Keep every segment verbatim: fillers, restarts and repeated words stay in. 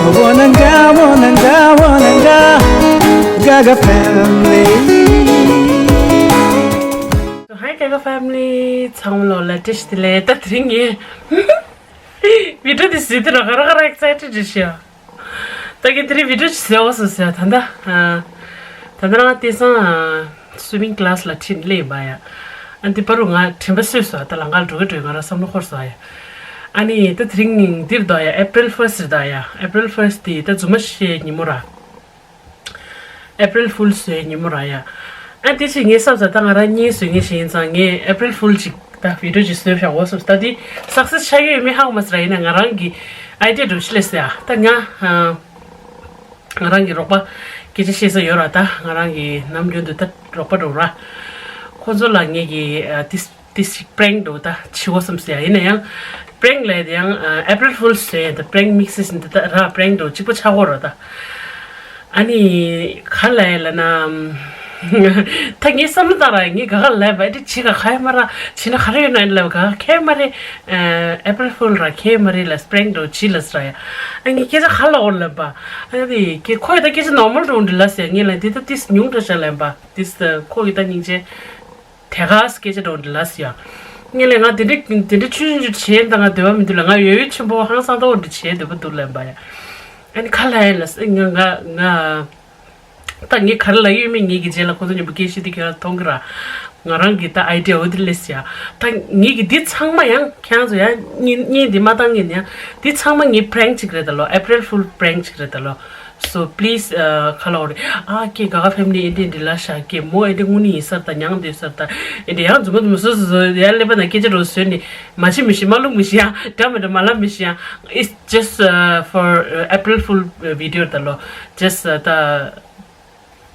Wananga, wananga, wananga, Gaga family. Hi Gaga family. ཚང་མ་ལ་བཀྲ་ཤིས་བདེ་ལེགས། ད་དེ་རིང་ངས་བི་ཌིའོ་འདི་བཟོས་དུས་ར་ག་ར་ག་ར་ཨེག་སའི་ཊེཌ་རེད་ཤག་ད་གིན་དེ་རིང་བི་ཌིའོ་ཅིག་བཟོས་འོ་སོང་ཟེར། ད་ལྟ་ཨ། ད་ལྟ་རང་དེང་སང་ཨ། སུའི་མིང་ཀི་ལ་སི་ལ་ཁྲིད་སླེབས་ཡིན་པ་ཡ། ཨ་འདི་བར་དུ་ང་དྲན་པ་གསོས་སོང་། ད་ལམ་ཁ་ལ་འགྲོ་གི་འགྲོ་གི་ང་རང་བསམ་བློ་འཁོར་སོང་ཡ། ཨ་ནི་ད་དེ་རིང་འདིར་འདུག་ཡ། April first རེད་ད་ཡ། April first དེ་ད་རྫུན་མ་བཤད་ཉིན་མོ་ར། April Fool བཟོས་ཉིན་མོ་ར་ཡ། ཨ་དེ་ཕྱིར་ངས་བསམ་ས་ད་ང་རང་གཉིས་བཟོས་ངེས་ཤིག་ཡིན་ཙང་ངས་April Fool ཅིག་ད་བི་ཌིའོ་ཅིག་བཟོས་བཞག་འོ་སོང་། ད་དེ་སག་སེ་སི་ཆགས་ཡོད་མེད་ཧ་གོ་མ་སོང་ར། ཡིན་ན་ང་རང་གི་ཨའི་ཌི་ཡ་འདྲ་བོ་ཞིག་སླེབས་སོང་ཡ། ད་ང་ཨ། ང་རང་གི་རོགས་པ་སྐད་ཆ་བཤད་ས་ཡོད་ར། ད་ང་རང་གི་ནམ་རྒྱུན་དུ་ད་རོགས་པ་འགྲོ་ར། ཁོ་ཚོ་ལ་ངེད་ཀྱི་ཨ་ཏིས་ཏིས་ཅིག་པྲེང་འགྲོ་ད་བྱིའོ་བསམ་སོང་ཡ། ཡིན་ན་ཡང་པྲེང་ལས་དེ་ཡང་ཨ་April Fool བཟོས་ཡ། ད་པྲེང་མིག་སི་ཟིན་ད་ད་ར་པྲེང་འགྲོ་གཅིག་པ་ཆགས་ཀྱི་ཡོད་ར་ད། ཨ་ནི་ག་ལ་ཡ་ལ་ན། ད་ངས་བསམ་བློ་བཏང་ར་ངས་ག་ག་ལ་ཡ་བ་ཨེ་འདྲ་བྱེད་ག་ག་ཡ་མ་ར་བྱེད་ན་ག་རེ་ཡོད་ན་ཡ་ལ་ག་ག་ཡ་མ་རེད། April Fool ར་ག་ག་ཡ་མ་རེད་ལ་པྲེང་འགྲོ་བྱེད་ལ་ཟེར་ཡ། ཨ་ངས་སྐད་ཆ་ག་ལ་འོར་ལ་བ། ཨ་ནི་ཁོ་ཡ་ད་སྐད་ཆ་ནོར་མལ་འགྲོ་འདྲ་ལ་ཟེར། ངས་ལ་འདི་ད་ཏིས་ཉུང་འདྲ་བྱ་ལ་ཡ་བ། ཏིས་ཁོ་གི་ད་སྙིང་རྗེ། དེ་ག་སྐད་ཆ་འགྲོ་འདྲ་ལ་ཟེར་ཡ། ངས་ལ་ང་དེ་འདྲ་དེ་འདྲ་ཆུང་ཆུང་ཆུང་བྱས་ད་ང་འདོད་པ་མི་འདུག་ལ། ང་ཡོད་ཡོད་ཆེན་པོ་ཧང་སང་ད་འོ་འདྲ་བྱས་འདོད་པ་འདུག་ལ་ཡ་བ་ཡ། ཨ་ནི་ག་ལ་ཡ་ལ་ཟེར་ང་ང་ང་། ད་ངས་ག་རེ་ལབ་ཡོད་མེད་ངེད་ཀྱི་རྗེས་ལ་ཁོ་ཚོ་མཉམ་པོ་སྐད་བཤད་དུས་ཁྱེད་རང་མཐོང་གི་ར། ང་རང་གི་ད་ཨའི་ཌི་ཡ་འོ་དེ་ལས་ཡ། ད་ངེད་ཀྱི་འདི་ཚང་མ་ཡང་ཁྱེད་རང་ཚོ་ཡང་བརྙན་བརྙན་འདི་མ་བཏང་ངེད་ནས་ཡང་འདི་ཚང་མ་ངའི་པྲེང་ཅིག་རེད་ད་ལོ། April Fool པྲེང་ཅིག་རེད་ད་ལོ། So please ཨ་ག་ལ་འོ་རེད། ཨ་ཀེ་ག་ག་ཕེམ་ལི་ཨེ་འདྲ་འདི་ལ་ཤ་ཀེ་མོ་ཨེ་འདྲ་དངོས་གནས་ཡིན་ས་རེད་ད། མྱངས་བསྡད་ས་རེད་ད། ཨེ་འདྲ་ཡང་རྫུན་མ་རྫུན་མ་བཟོ་བཟོ་བཟོ་ཡ་ཀླད་པ་ནང་སྐད་ཆ་འགྲོ་བཟོས་ནས་མ་བྱེད་མི་ཤེས། མ་བླུག་མི་ཤེས་ཡ། འདྲ་མི་འདྲ་མ་ལབ་མི་ཤེས་ཡ། It's just uh, for uh, April Fool uh, video ད་ལོ། Just uh, ད་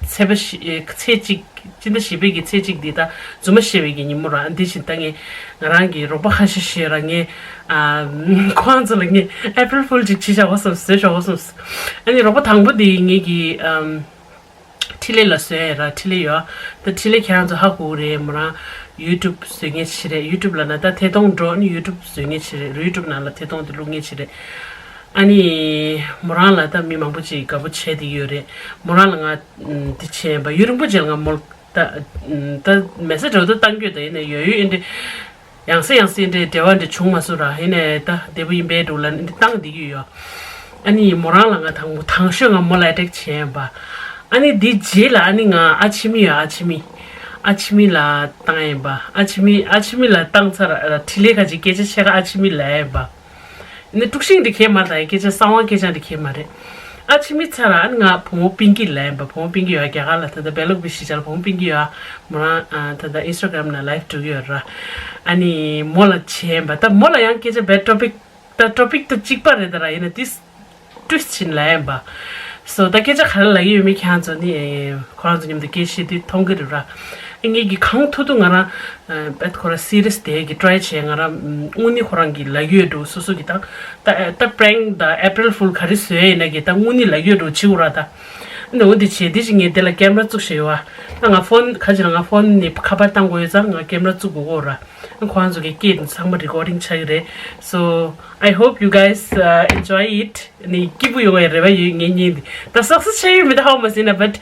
ཚེས་པ་བཞི་ཚེས་གཅིག་སྤྱི་ཟླ་བཞི་པའི་གི་ཚེས་གཅིག་འདི་ད་རྫུན་མ་བཤད་པའི་གི་ཉིན་མོ་ར། འདི་བཞིན་ད་ངས་ང་རང་གི་རོགས་པ་ཁ་ཤས་ཤིག་ར་ངས་ཨ་ཁོང་ཚོ་ལ་ངས་April Fool ཅིག་བྱེད་བཞག་འོ་བསམ་བཟོས་བཞག་འོ་བསམ། ཨ་ནི་རོགས་པ་དང་པོ་འདི་ངེད་ཀྱི་ཨམ། འཕྲིན་ལས་ལ་བཟོས་ཡ་ར། འཕྲིན་ལས་ཡོད། ད་འཕྲིན་ལས་ཁྱེད་རང་ཚོ་ཧ་གོ་གི་རེད། མོ་རང་ཡུ་ཊུབ་བཟོ་མཁན་ཞིག་རེད། ཡུ་ཊུབ་ལ་ན་ད་ཐད་གཏོང་འགྲོ་ནི་ཡུ་ཊུབ་བཟོ་མཁན་ཞིག་རེད། ཡུ་ཊུབ་ནང་ལ་ཐད་གཏོང་དེ་བླུག་མཁན་ཞིག་རེད། ཨ་ནི་མོ་རང་ལ་ད་མི་མང་པོ་ཅིག་དགའ་པོ་བྱས་བསྡད་ཡོད་རེད། མོ་རང་ལ་ང་འདི་བྱས་ཡིན་པ་ཡུན་རིང་པོ་རྗེས་ལ་ང་མོ་ད་ད་མེ་སེ་ཇི་འདྲ་བོ་ད་བཏང་རྒྱུ་ད་ཡིན་ན་ཡོད་ཡོད་ཨེ་འདྲ། ཡང་སེ་ཡང་སེ་འདྲའི་འབྲེལ་བ་འདྲ་བྱུང་མ་སོང་ར། ཡིན་ནའི་ད་བདེ་པོ་ཡིན་པའི་འདུག་ལ་འདི་བཏང་བསྡད་ཀྱི་ཡོད། ཨ་ནི་མོ་རང་ལ་ང་དང་པོ་དང་ཤོས་ང་མོ་ལ་ཨེ་ཊེག་བྱས་ཡིན་པ། ཨ་ནི་འདི་རྗེས་ལ་ཨ་ནི་ང་ཨ་ཆི་མི་ཡོད། ཨ་ཆི་མི། ཨ་ཆི་མི་ལ་བཏང་ཡིན་པ། ཨ་ཆི་མི་ཨ་ཆི་མི་ལ་བཏང་ཚར་ར་འཕྲིན་ལས་ཁ་ཅིག་སྐད་ཆ་བཤད་ཁ་ཨ་ཆི་མི་ལ་ཡིན་པ། ནི་དཀྲུག་ཤིང་འདི་གས་མ་རེད་ད། སྐད་ཆ་གསང་བ་སྐད་ཆ་འདི་གས་མ་རེད། ཨ་ཕྱི་མི་ཚ་ར་ཨ་ནི་ང་བུ་མོ་པིང་ཀི་ལ་ཡིན་པ། བུ་མོ་པིང་ཀི་ཡོད་རྒྱ་གར་ལ། ད་ལྟ་སྦེལ་ལུག་པི་ཞིག་ཆ་ལ་བུ་མོ་པིང་ཀི་ཡོད། མོ་རང་ཨ་ད་ལྟ་ཨིན་སི་ཊ་གྷ་རམ་ན་ལའིབ་འགྲོ་གི་ཡོད་ར། ཨ་ནི་མོ་ལ་བྱས་ཡིན་པ། ད་མོ་ལ་ཡང་སྐད་ཆ་བས་ཊོ་པིག་ད་ཊོ་པིག་ད་གཅིག་པ་རེད་ད་ར། ཡིན་ན་ཏིས་ཏུས་ཕྱིན་ལ་ཡིན་པ། སོ་ད་སྐད་ཆ་ག་རེ་ལབ་ཀྱི་ཡོད་མེད་ཁྱེད་རང་ཚོ་ནི་ཁོ་རང་ཚོ་མཉམ་དུ་སྐད་བཤད་དུས་མཐོང་གི་རེད་ར། ངེད་ཀྱི་གང་ཐུབ་ཐུབ་ང་རང་བེད་ཁོ་ར་སི་རི་ཡས་དེ་གི་ཊ་རའི་བྱས། ང་རང་དངོས་གནས་ཁོ་རང་གི་ལབ་ཡོད་འགྲོ་སོ་སོ་གི་ད་ད་ད་པྲེང་ད་ཨེ་པྲིལ་ཕུལ་ག་རེ་བཟོས་ཡིན་ན་གི་ད་དངོས་གནས་ལབ་ཡོད་འགྲོ་བྱེད་དགོས་ར། ད་ནི་འོ་འདི་བྱས་འདི་ཞིག་ངས་དེ་ལ་ཀེམ་ར་བཙུགས་བཞག་ཡོད་ཨ། ད་ང་ཕོན་ག་ཅི་ལ་ང་ཕོན་ནས་ཁ་པར་བཏང་དགོས་ཡོད་ཙང་ང་ཀེམ་ར་བཙུགས་དགོས་གོ་ར། ཁོ་རང་ཚོ་གི་སྐད་འདི་ཚང་མ་རི་ཀོར་ཌིང་ཆགས་ཀྱི་རེད། So I hope you guys uh, enjoy it. ནི་སྐྱིད་པོ་ཡོང་བའི་རེ་བ་ཡོད། ངའི་སྙིང་འདི་ད་སག་སེ་སི་ཆགས་ཡོད་མེད་ད་ཧ་གོ་མ་སོང་ན། བཊ་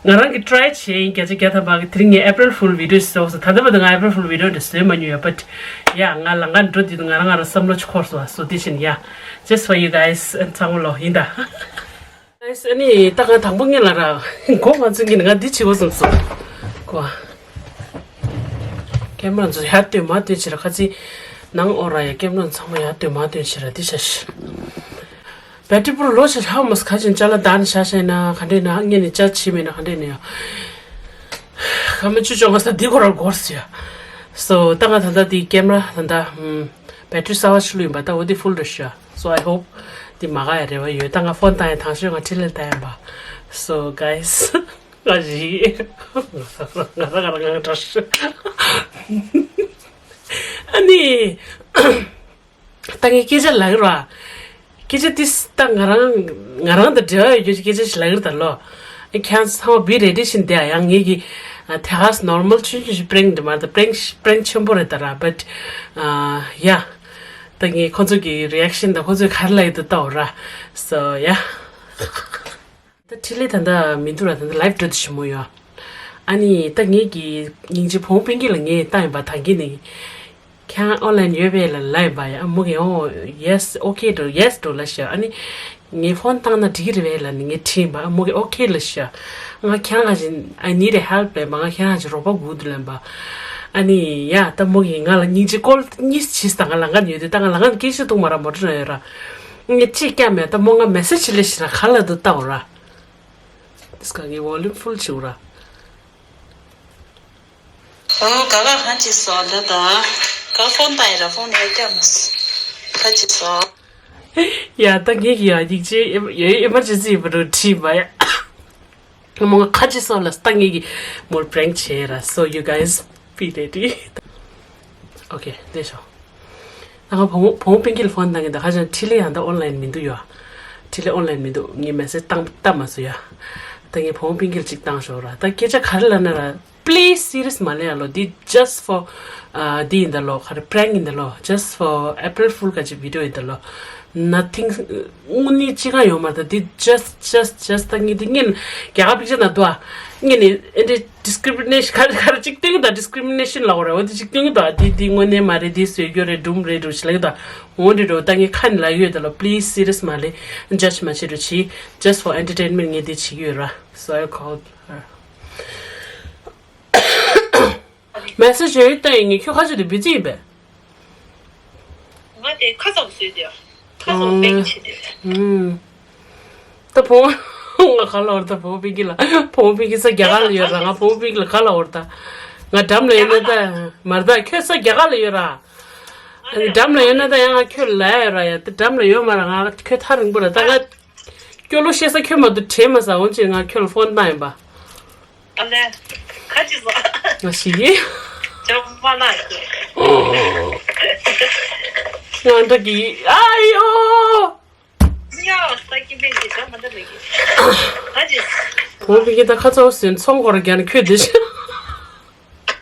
ང་རང་གི་ཊ་རའི་བྱས་ཡིན། བརྒྱ་ཆ་བརྒྱ་ཐམ་པ་གི་དེ་རིང་ངས་ཨེ་པྲིལ་ཕུལ་བི་ཌིའོ་བཟོས་སོང་། ད་ལྟ་བར་དུ་ང་ཨེ་པྲིལ་ཕུལ་བི་ཌིའོ་འདི་བཟོས་མ་མྱོང་ཡ། བཊ་ཡ་ང་ལམ་ཁ་འགྲོ་དུས་ང་རང་ང་རང་བསམ་བློ་ཅིག་འཁོར་སོང་བ། སོ་དེ་བཞིན་ཡ་just for you guys ཚང་མ་ལོ་ཡིན་ད། ཨ་ནི་ད་ང་དང་པོ་ངེད་ལ་ར་མགོ་མ་ཚོས་ངེད་ང་འདི་བྱེད་དགོས་བསམ་སོང་། ཀོ་ཀེམ་ར་ཚོ་ཡར་སྟོན་མར་སྟོན་བྱེད་ར། ཁ་ཚིག་ནང་ཨོ་ར་ཡ་ཀེམ་ར་ཚང་མ་ཡར་སྟོན་མར་སྟོན་བྱེད་ར། འདི་བྱ་ཤི་བེ་ཊི་རི་པུར་ལོ་ཆེ་ཧ་མོ་སི་ཁ་ཅན་ཅ་ལ་དང་ནི་ཤ་ཤ་ཡིན་ན་ག་འདྲས་ན་ངེད་ནི་ཅ་ཆི་མེད་ན་ག་འདྲས་ནི་ཡ། ཁ་མི་ཆུ་ཅོང་ང་ས་འདི་ཁོ་ར་སྒོར་སི་ཡ། སོ་ད་ང་ད་ལྟ་འདི་ཀེམ་ར་ད་ལྟ་བེ་ཊི་རི་གསར་བ་ཞིག་བླུགས་ཡིན་པ། ད་འོ་འདི་ཕུལ་རེད་ཤག So I hope འདི་མ་ག་ཡ་རེ་བ་ཡོད། ད་ང་ཕོན་བཏང་ཡ་དང་ཤོས་ང་འཕྲིན་ལས་བཏང་ཡ་པ། So guys ང་རི་ང་ང་ང་ང་ང་ང་ང་ཨ་ནི། ད་ངས་སྐད་ཆ་ལབ་ཀྱི་ར། སྐད་ཆ་ཏིས་ད་ང་རང་ང་རང་དང་འབྲེལ་བ་ཡོད་རྒྱུ་སྐད་ཆ་ཞིག་ལབ་ཀྱི་རེད་ད་ལོ། ཁྱེད་ཚང་མ་བི་རེ་ཌི་བཞིན་བསྡད་ཨ། ཡང་ངེད་ཀྱི་ཨ་དེ་ཧ་སི་ནོར་མལ་ཆུང་ཆུང་ཞིག་པྲེང་འདི་མ་རེད་ད། པྲེང་པྲེང་ཆེན་པོ་རེད་ད་ར། བཊ་ཨ་ཡ། ད་ངས་ཁོ་ཚོ་གི་རི་ཨེག་ཤན་དང་ཁོ་ཚོས་ག་རེ་ལབ་ཡོད་འདུག་ལྟ་འོ་ར། སོ་ཡ། ད་འཕྲིན་ལས་ད་ལྟ་མི་འདུག་ར། ད་ལྟ་ལའིབ་འགྲོ་དུ་ཞིམ་མོ་ཡོད། ཨ་ནི་ད་ངེད་ཀྱི་སྙིང་རྗེ་བུ་མོ་པིང་ཀི་ལ་ངས་བཏང་ཡིན་པ། ད་གིན་ནས་ཁྱེད་ཨོན་ལན་ཡོད་པས་ལ་ལབ་ཡིན་པ་ཡ། ཨ་མོ་གིས་ཨོ་ཡེ་སི་ཨོ་ཁེ་འགྲོ་ཡེ་སི་འགྲོ་ལ་ཤག་ཨ་ནི་ངས་ཕོན་བཏང་ན་འགྲིག་གི་རེད་པས་ལ་ནི་ངས་དྲིས་ཡིན་པ། ཨ་མོ་གིས་ཨོ་ཁེ་ལ་ཤག་ང་ཁྱེད་རང་ག་ཅིག I need a help ལབ་པ། ང་ཁྱེད་རང་ག་ཅིག་རོགས་པ་དགོས་འདུག་ལབ་པ། ཨ་ནི་ཡ་ད་མོ་གིས་ང་ལ་སྙིང་རྗེ་སྐོར་གཉིས་བྱས་ད་ང་ལ་ང་ཡོད་དུས་ད་ང་ལ་ང་སྐད་ཆ་གཏོང་མ་ར་མོ་ཊ་ན་ཡོད་ར། ངས་ཅིག་སྐྱ་མེད་ད་མོ་ང་མེ་སེ་ཇི་ལས་ཤི་ར་ག་ལ་འདུག་ལྟ་འོ་ར། དེ་སྐབས་ངས་ཝོ་ལུམ་ཕུལ་བྱེད་འོ་ར། ཨོ་ག་ག་གང་བྱེད་སོང་ད་ད། ག་ཕོན་བཏང་ཡིན་ར་ཕོན་ཡར་རྒྱག་མ་སོང་། ག་བྱེད་སོང་། ཡ་ད་ངེད་ཀྱི་ཡ་ཡིག་ཆའི་ཨེ་མར་ཇེན་སི་ཡིན་པ་འགྲོ་དྲིས་པ་ཡ། མོ་ང་ཁ་ཅིག་སོགས་ལ་སྟག་ངེད་ཀྱི་མོལ་པྲེང་བྱས་ར། So you guys be ready. Okay, there you go. ད་ང་བུ་མོ་བུ་མོ་པིང་ཀི་ལ་ཕོན་བཏང་གི་འདུག་ཁ་ཅིག་འཕྲིན་ལས་ཡང་ད་ཨོན་ལན་མི་འདུག་ཡོ། འཕྲིན་ལས་ཨོན་ལན་མི་འདུག་ངས་མེ་སེ་ཇི་བཏང་བཏང་མ་སོང་ཡ། ད་ངས་བུ་མོ་པིང་ཀི་ལ་ཅིག་བཏང་ཤོག་ར། ད་སྐད་ཆ་ག་རེ་ལབ་ན་ར། Please serious མ་ལེ་ཡ་ལོ། འདི་just for ཨ་འདི་ཡིན་ད་ལོ། ག་རེ་པྲེང་ཡིན་ད་ལོ། Just for April Fool ག་ཅིག་བི་ཌི་ཡོ་ཡིན་ད་ལོ། Nothing དངོས་གནས་ཅི་གང་ཡོད་མ་རེད། ད་འདི་just just just ད་ངས་འདི་ངས་རྒྱ་གར་པིག་ཅར་ན་འདུག་ཨ། ངས་ནི་ཨེ་འདྲ་ཌི་སི་ཀི་རི་མི་ནེ་ཤན་ག་རེ་ག་རེ་ཅིག་སྟོན་གི་འདུག་ཌི་སི་ཀི་རི་མི་ནེ་ཤན་ལབ་དགོས་རེད། འོ་འདི་ཅིག་སྟོན་གི་འདུག་འདི་འདི་དངོས་གནས་མ་རེད། འདི་བཟོས་རྒྱུ་རེད། སྒྲུང་རེད་འདྲ་ཞིག་ལབ་གི་འདུག་འོ་འདི་འགྲོ་ད་ངས་ཁ་ནས་ལབ་ཡོད་ད་ལོ། Please serious མ་ལེ། Judge མ་བྱེད་རོགས་གྱིས། Just for entertainment ངས་འདི་བྱེད་ཀྱི་ཡོད་ར། So I called her. མེ་སེ་ཇི་ཡོད་ལྟ་ཡིན། ངས་ཁྱོད་ཁ་ཆེ་དུ་བི་ཛི་ཡིན་པས། ང་དེ་ཁ་ཙམ་བཟོས་ཏེ། ཁ་ཙམ་པེག་བྱས་ཏེ། ཨུམ། ད་བུ་མོ་ང་ག་ལ་བར་ད་བུ་མོ་པིང་ཀི་ལ། བུ་མོ་པིང་ཀི་ས་རྒྱ་གར་ལ་ཡོད་ར། ང་བུ་མོ་པིང་ཀི་ལ་ག་ལ་བར་ད། ང་འགྲམ་ལ་ཡོད་ན་ད་མར་ད་ཁྱོད་ས་རྒྱ་གར་ལ་ཡོད་ར། ཨ་ནི་འགྲམ་ལ་ཡོད་ན་ད་ཡང་ང་ཁྱོད་ལ་ཡོད་ར་ཡ། ད་འགྲམ་ལ་ཡོད་མ་ར། ང་ཁྱོད་ཐག་རིང་པོ་ར། ད་ང་སྐྱོ་ལོ་བཤད་ས་ཁྱོད་མ་གཏོགས་དྲན་མ་ས། འོན་ཅིག་ང་ཁྱོད་ལ་ཕོན་བཏང་ཡིན་པ། ཨ་ལས། ཁ་ཅིག་ཟ། ང་ཞིག་ཡིན། ཅོག་མ་ལ་ཡོད། ང་འདྲ་གི་ཨ་ཡོ། ཡ་ས་ཀི་མེད་ཀྱི་ཅོག་མ་འདྲ་མེད་ཀྱི། ཁ་ཅིག་བོ་པི་ཀི་ད་ཁ་ཚོགས་ཟིན་ཚོང་སྐོར་རྒྱག་ནས་ཁྱོད་འདི་ཤི།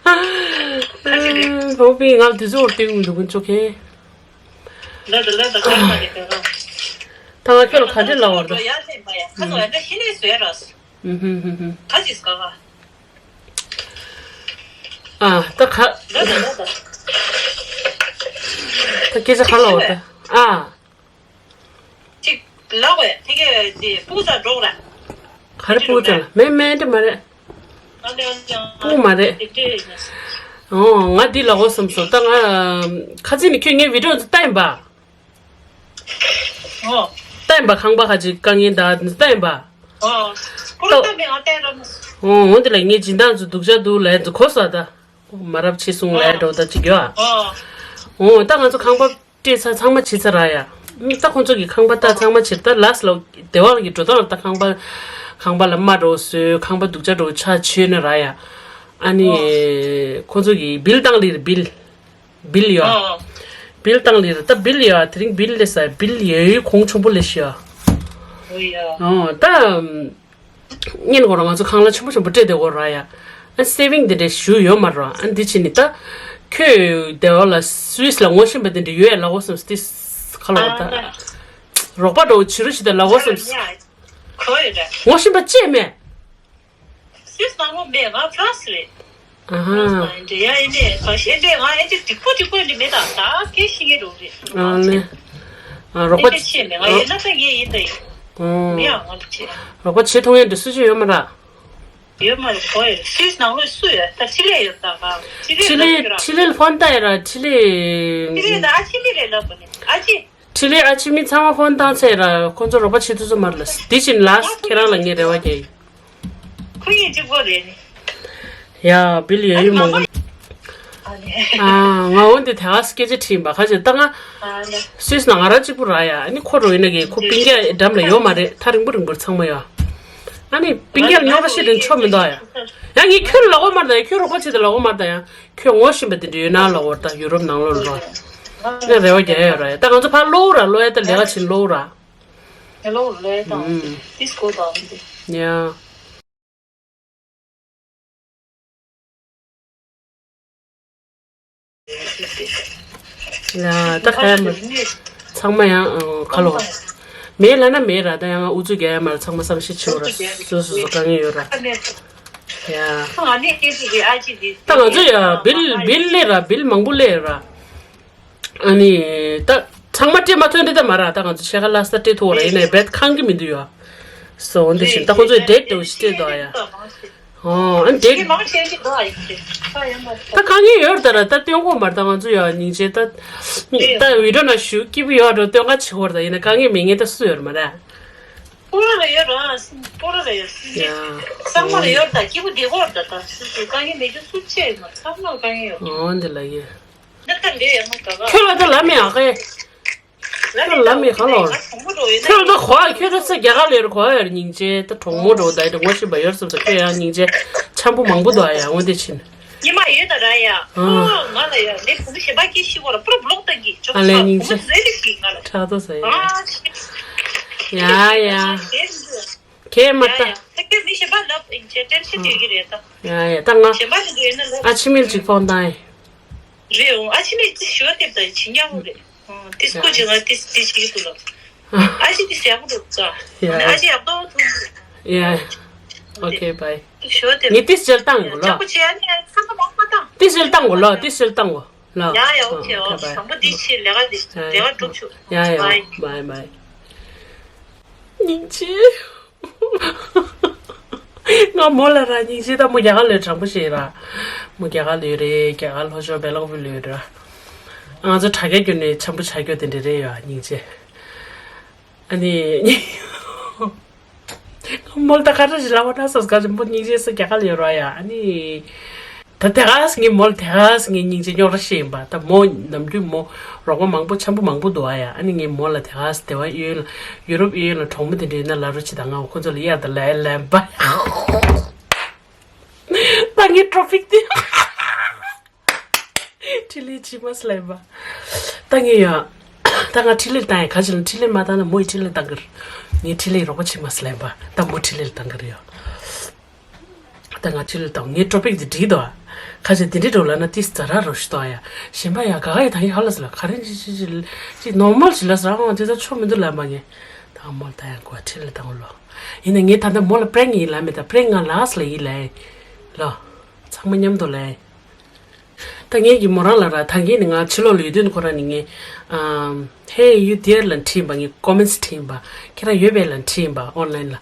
ཁ་ཅིག་རེད། བོ་པི་ང་དུས་ཚོད་བར་སྟོན་མི་འདུག་ཀུན་ཅོག་གེ། ལ་ད་ལ་ད་ཁ་མ་རེད་ད་ག་ད་ང་ཁྱོད་ལ་ག་འདྲ་ལབ་བར་ད། ཡ་ལས་མ་ཡ་ཁ་ཚོགས་ཡ་ད་ཤི་ནས་བཟོས་ར། ཧུམ་ཧུམ་ཧུམ་ཧུམ། ག་ཅིག་ག་ག་ཨ་ད་ག་ད་ད་ད་ད། ད་སྐད་ཆ་ག་ལ་འོ་ད། ཨ། ཅིག་ལ་བས་དེ་གས་དེ་སྤུ་ཚ་འགྲོ་ར། ག་རེ་སྤུ་ཚ་ལ་མེད་མེད་དེ་མ་རེད། ཨ་ལེ་ཨ་ལེ་ཨ་སྤུ་མ་རེད། དེ་དེ་ཨོ་ང་འདི་ལ་འོ་བསམ་སོང་ད་ང་ཁ་ཚིག་ནི་ཁྱོད་ངའི་བི་ཌི་ཡོ་ཚོ་ལྟ་ཡིན་པ། ཨོ། ལྟ་ཡིན་པ་ཁང་པ་ཁ་ཅིག་དཀའ་ངལ་ད་ལྟ་ཡིན་པ། ཨོ། ཁོ་རང་ལྟ་མེད་ང་ལྟ་ར་མ་སོང་། ཨོ་འོ་འདི་ལ་ངའི་སྦྱིན་བདག་ཚོ་སྡུག་ཅག་འདུག་ལས་འདུག་གོ་ས་ད། མ་རབས་ཆེ་སོང་ལས་འགྲོ་ད་ཅིག་ཡོད་ཨ། ཨོ། ཨོ་ད་ང་ཚོ་ཁང་པ་སྤྲད་ཚར་ཚང་མ་བྱེད་ཚར་ར་ཡ། ད་ཁོང་ཚོ་གི་ཁང་པ་ད་ཚང་མ་བྱེད་ད་ལ་སི་ལོ་སྡེ་བ་གི་འགྲོ་སྟངས་ལ་ད་ཁང་པ་ཁང་པ་ལ་རྨ་འགྲོ་བཟོས་ཁང་པ་སྡུག་ཅག་འགྲོ་ཆ་བྱོས་ནས་ར་ཡ། ཨ་ནི་ཁོང་ཚོ་གི་བིལ་བཏང་ལི་རེད་བིལ། བིལ་ཡོད་ཨ། ཨོ། བིལ་བཏང་ལི་རེད་ད་བིལ་ཡོད་ཨ། དེ་རིང་བིལ་ལས་ས་བིལ་ཡོད་གོང་ཆུང་པོ་ལས་ཤི་ཨ། ཨོ་ཡ། ཨོ་ད། ཉིན་གོ་ར་ང་ཚོ་ཁང་གླ་ཆེན་པོ་ཆེན་པོ་སྤྲད་དེ་གོ་ར་ཡ། ཨ་སེ་བིང་དེ་འདྲ་ཞུ་ཡོད་མ་ར། ཨ་འདི་ཕྱི་ནི་ད། ཁྱོད་དེ་བ་ལ་སུད་སི་ལ་ངོ་ཤེས་པ་དེ་འདྲ་ཡོད་ལ་གོ་སམ་སྟི་ཁ་ལོ་ད། རོགས་པ་འགྲོ་བྱི་རུ་ཞིག་དེ་ལ་གོ་སམ། ཁོ་ཡོད་ར། ངོ་ཤེས་པ་ཅེས་མེད། སུད་སི་ནང་ལོ་མེད་ང་ཧྥ་རན་སི་རེད། ཨ་ཧ། ཨེ་འདྲ་ཡ་ཨེ་འདྲ་ང་ཨེ་འདྲ་འགྲིག་པོ་འགྲིག་པོ་ཨེ་འདྲ་མེད་ད་ད་སྐད་ཤེས་ངེས་རོགས་རེད། ཨ་ནི། ཨ་རོགས་པ། ཨེ་འདྲ་ཆེ་མེད་ང་ཡོད་ན་ད་ངས་ཡིན་ད་ཡིན། ཨོ། མི་ཡང་ང་ལ་ཆེ། རོགས་པ་བྱེད་ཐུབ་ཡས་འདྲ་སུ་ཅི་ཡོད་མ་ར། ཡོད་མ་རེད་གོ་ཡོད་སུད་སི་ནང་ལོ་སུ་ཡོད་ད་ཕྲི་ལེ་ཡོད་ད་ག་ཕྲི་ལེ་ཕྲི་ལེ་ལ་ཕོན་ཏ་ཡ་ར་ཕྲི་ལེ། ཕྲི་ལེ་ད་ཨ་ཆི་མི་རེད་ལབ་གོ་ནི་ཨ་ཆི། ཕྲི་ལེ་ཨ་ཆི་མི་ཚང་མ་ཧོན་བཏང་ཚེ་ར་ཁོ་ཚོ་རོགས་པ་བྱེད་ཐུབ་ཚོ་མ་རེད་ལ་དེ་བཞིན་ལ་ཁྱེད་རང་ལ་ངས་རེ་བ་རྒྱག་ཡིན། ཁོ་ཡིན་གཅིག་པོ་རེད་ནི། ཡ་བིལ་ཡོད་ཡོད་མང་པོ། ཨ་ང་འོན་ཏེ་དེ་ག་སྐད་ཆ་དྲིས་པ་ཁ་ཆེ་ད་ང་སུད་སི་ན་ང་རང་གཅིག་པུ་ར་ཡ་ཨ་ནི་ཁོ་རོ་ཡིན་ན་གི་ཁོ་པིང་རྒྱ་འགྲམ་ལ་ཡོད་མ་རེད་ཐག་རིང་པོ་རིང་པོར་ཚང་མ་ཡོད། ཨ་ནི་པིང་རྒྱ་ལ་རྙོག་དྲ་ཤེས་དོན་ཆོ་མི་འདུག་ཡ། ཡ་ངས་ཁྱོད་ལ་ལོག་གོ་མ་རེད་ད་ཡ་ཁྱོད་རོགས་པ་བྱེད་དུ་ལ་གོ་མ་རེད་ད་ཡ། ཁྱོད་ངོ་ཤེས་པ་དེ་འདྲ་ཡོད་ན་ལབ་འོར་ད་ཡུ་རོབ་ནང་ལོགས་ལ་རོ། ངས་རེ་བ་རྒྱག་ཡ་ཡོད་ར་ཡ་ད་ང་ཚོ་ཕར་གློ་བོ་ར་གློ་ཡ་ད་ལས་ཀ་བྱེད་གློ་བོ་ར། ཧེ་ལོ་གློ་ཡ་དང་ཏིས་གོ་དང་འདི། ཡ། ཡ་ད་ག་ཡ་མ། ཚང་མ་ཡང་ཁ་ལོ། མེད་ལ་ན་མེད་ར། ད་ཡང་ཨུ་ཚུགས་རྒྱག་ཡ་མ་ར། ཚང་མ་བསམ་ཤེས་བྱེད་ར། སོ་སོ་སོ་དཀའ་ངལ་ཡོད་ར། ཡ། ད་ང་ཚོ་ཡ་བིལ་བིལ་ལས་ར། བིལ་མང་པོ་ལས་ར། ཨ་ནི་ད་ཚང་མ་སྤྲད་མ་ཐུབ་འདི་ད་མ་ར། ད་ང་ཚོ་ཕྱེད་ཀ་ལྷག་ཙམ་སྤྲད་ཐུབ་པ་ར། ཡིན་ནའི་བེད་ཁང་གི་མི་འདུག་ཡ། སོ་འདི་བཞིན་ད་ཁོ་ཚོས་འདྲེད་འདྲ་བོ་ཞིག་སྤྲད་འདུག་ཡ། ཨོ་ཨ་འདྲེད། ད་དཀའ་ངལ་ཡོད་ད་ར། ད་སྟོན་གོ་མ་ར། ད་ང་ཚོ་ཡ་སྙིང་རྗེ་ད། ད་བི་ཌིའོ་ནང་ཞུ་སྐྱིད་པོ་ཡོད་འགྲོ་སྟོན་ཁ་བྱེད་ཧོར་ད། ཡིན་ན་དཀའ་ངལ་མེད་མཁན་ད་སུ་ཡོད་མ་ར། པོ་ར་ལ་ཡོད་ར། པོ་ར་ལ་ཡོད། ཡ། ཚང་མ་ལ་ཡོད་ད། སྐྱིད་པོ་བདེ་གོ་ད། ད་སུ་སུ་དཀའ་ངལ་མེད་རྒྱུ་སུ་ཆེ་ཡོད་མ། ཚང་མ་ལ་དཀའ་ངལ་ཡོད། ཨོ་འདི་ལ་ཡོད། ད་ལྟ་འདི་ཡོད་མ་ད་ག་ཁྱོད་ལ་ད་ལབ་མེད་ཨ་ཁེ། ཁྱོད་ལ་ལབ་མེད་ག་ལོར། ཁྱོད་ལ་ད་གོ་ཨ། ཁྱོད་ད་ས་རྒྱ་གར་ལ་ཡོད་ར། གོ་ཨ་ཡར་སྙིང་རྗེ་ད་གྲོགས་མོ་འགྲོ་ད་ཡོད་ངོ་ཤེས་པ་ཡོད་བསམ་ས། ཁྱོད་ཡང་སྙིང་རྗེ་འཆམ་པོ་མང་པོ་འདུག་ཨ་ཡ། འོ་འདི་ཕྱིན། ཉི་མ་ཡོད་ད་ར་ཡ། ཨ། ཨོ་ང་ལ་ཡ་ལས་བུ་མོ་གཞན་པ་སྐད་ཤེས་གོ་ར། པུ་ར་བློག་ད་གི་ཅོག་ཨ་ལས་སྙིང་རྗེ། བུ་མོ་རེ་རེ་ཞིག་ང་ལ་ཕྲག་དོག་ཟ་ཡ། ཨ་ཡ་ཡ། གས་མ་ཡ་ལྟ། ཡ་ད་སྐད་མི་ཤེས་པ་ལབ་ཨིན་ཅེ་ཏྲེན་ཤི་དེ་གི་རེད་ད། ཡ་ཡ་ད་ང་གཞན་པ་ཞིག་ཡོད་ན་ལབ། ཨ་ཕྱི་མིལ་ཅིག་ཕོན་བཏང་ཡ། རེད་འོང་། ཨ་ཕྱི་མིལ་ཅིག་ཞུ་བ་དེབ་ད་ཇི་ཉག་མོ་རེད། ཨོ་ཏིས་ཀོ་ཇི་ང་ཏིས་ཏིས་ཅིག་ཏུ་ལབ། ཨ་ཕྱི་ཏིས་ཡག་པོ་འདུག་ཙ། ཡ་ཨ་ཕྱི་ཡག་པོ་ཐུག་ཡ། ཨོ་ཁེ་བྷའི། ཞུ་བ་དེབ། ངས་ཏིས་ཅལ་བཏང་གོ་ལ། ཅག་པོ་ཅེ་ཨ་ནི་ཚང་མ་མང་མ་བཏང་། ཏིས་ཅལ་བཏང་གོ་ལ། ཏིས་ཅལ་བཏང་གོ་ལ། ཡ་ཡ་ཨོ་ཁེ་ཨོ། བཟང་པོ་འདི་ཤེས་ལས་ཀ་འདི་ལས་ཀ་སྒྲུབ་ཆོག་ཡ་ཡ་བྷའི། བྷའི་བྷའི། སྙིང་རྗེ། ང་མོ་ལ་ར་སྙིང་རྗེ་ད། མོ་རྒྱ་གར་ལོས་དྲང་པོ་ཞིག་ར། མོ་རྒྱ་གར་ལོས་རེད། རྒྱ་གར་ལྷོ་ཕྱོགས་སྦེ་ལོག་བུ་ལོས་ར། ང་ཚོ་དྲ་རྒྱ་བརྒྱུད་ནས་འཆམ་པོ་བྱ་རྒྱུ་དེ་འདྲ་རེད་ཡ། སྙིང་རྗེ། ཨ་ནི། མོལ་ད་ག་རེ་ཞིག་ལབ་པ་ན་སོ་སྐད་ཆེན་པོ་སྙིང་རྗེ་སོ་རྒྱ་གར་ལ་ཡོད་ར་ཡ། ཨ་ནི། ད་དེ་ག་སེ་ངའི་མོལ་དེ་ག་སེ་ངའི་སྙིང་རྗེ་རྙོག་དྲ་ཤེས་ཡིན་པ། ད་མོ་ནམ་རྒྱུན་མོ་རོགས་པ་མང་པོ་འཆམ་པོ་མང་པོ་འདུག་ཨ་ཡ། ཨ་ནི་ངའི་མོ་ལ་དེ་ག་སེ་དེ་བ་གཡོན་ལ་ཡུ་རོབ་གཡོན་ལ་གྲོགས་མོ་དེ་འདྲ་ཡོད་ན་ལབ་རོགས་བྱེད་ད། ང་ཁོ་ཚོ་ལ་གཡར་ད་ལབ་ལབ་པ། ད་ངའི་ཊོ་པིག་དེ། འཕྲིན་ལས་བྱེད་མ་སླེབས་པ། ད་ངས་ཡ། ད་ང་འཕྲིན་ལས་བཏང་ཡ། ག་ཅི་ལ་འཕྲིན་ལས་མ་བཏང་ན་མོ་ཡི་འཕྲིན་ལས་བཏང་གི་རེད། ངས་འཕྲིན་ལས་རོགས་པ་བྱེད་མ་སླེབས་པ། ད་མོ་འཕྲིན་ལས་བཏང་གི་རེད་ཡ། ད་ང་འཕྲིན་ལས་བཏང་། ངའི་ཊོ་པིག་དེ་འགྲིག་འདུག་ཨ། ཁ་ཅིག་དེ་འདྲི་འགྲོ་ལབ་ན་ཏིས་ཛ་ར་རོ་ཞིག་འདུག་ཨ་ཡ། གཞན་པ་ཡ་ག་ག་ཡི་ད་ཡི་ཧ་ལ་སི་ལ་ག་རེ་ཅི་ཅི་ཅི་ཅི་ནོར་མལ་ཞིག་ལ་ཟ་རང་དེ་ད་ཆོ་མི་འདུག་ལབ་པ་ངས། ད་མོ་ལ་ད་ཡ་གོ་འཕྲིན་ལས་བཏང་ལོ། ཡིན་ན་ངས་ད་ལྟ་མོ་ལ་པྲེང་ཡིན་ལབ་མེད། ད་པྲེང་ང་ལགས་ལ་ཡིན་ལབ་ལོ། ཚང་མ་མཉམ་དུ་ལབ། ད་ངས་ཀྱི་མོ་རང་ལ་ར། ད་ངས་ནི་ང་ཕྱི་ལོགས་ལ་ཡོད་དུས་ནི་ཁོ་རང་ནི་ངས་ཨམ། Hey, you there ལ་འཕྲིན་པ། ངས་ཀོ་མེན་ཊི་འཕྲིན་པ། ཁྱེད་རང་ཡོད་པས་ལ་འཕྲིན་པ་ཨོན་ལན་ལ།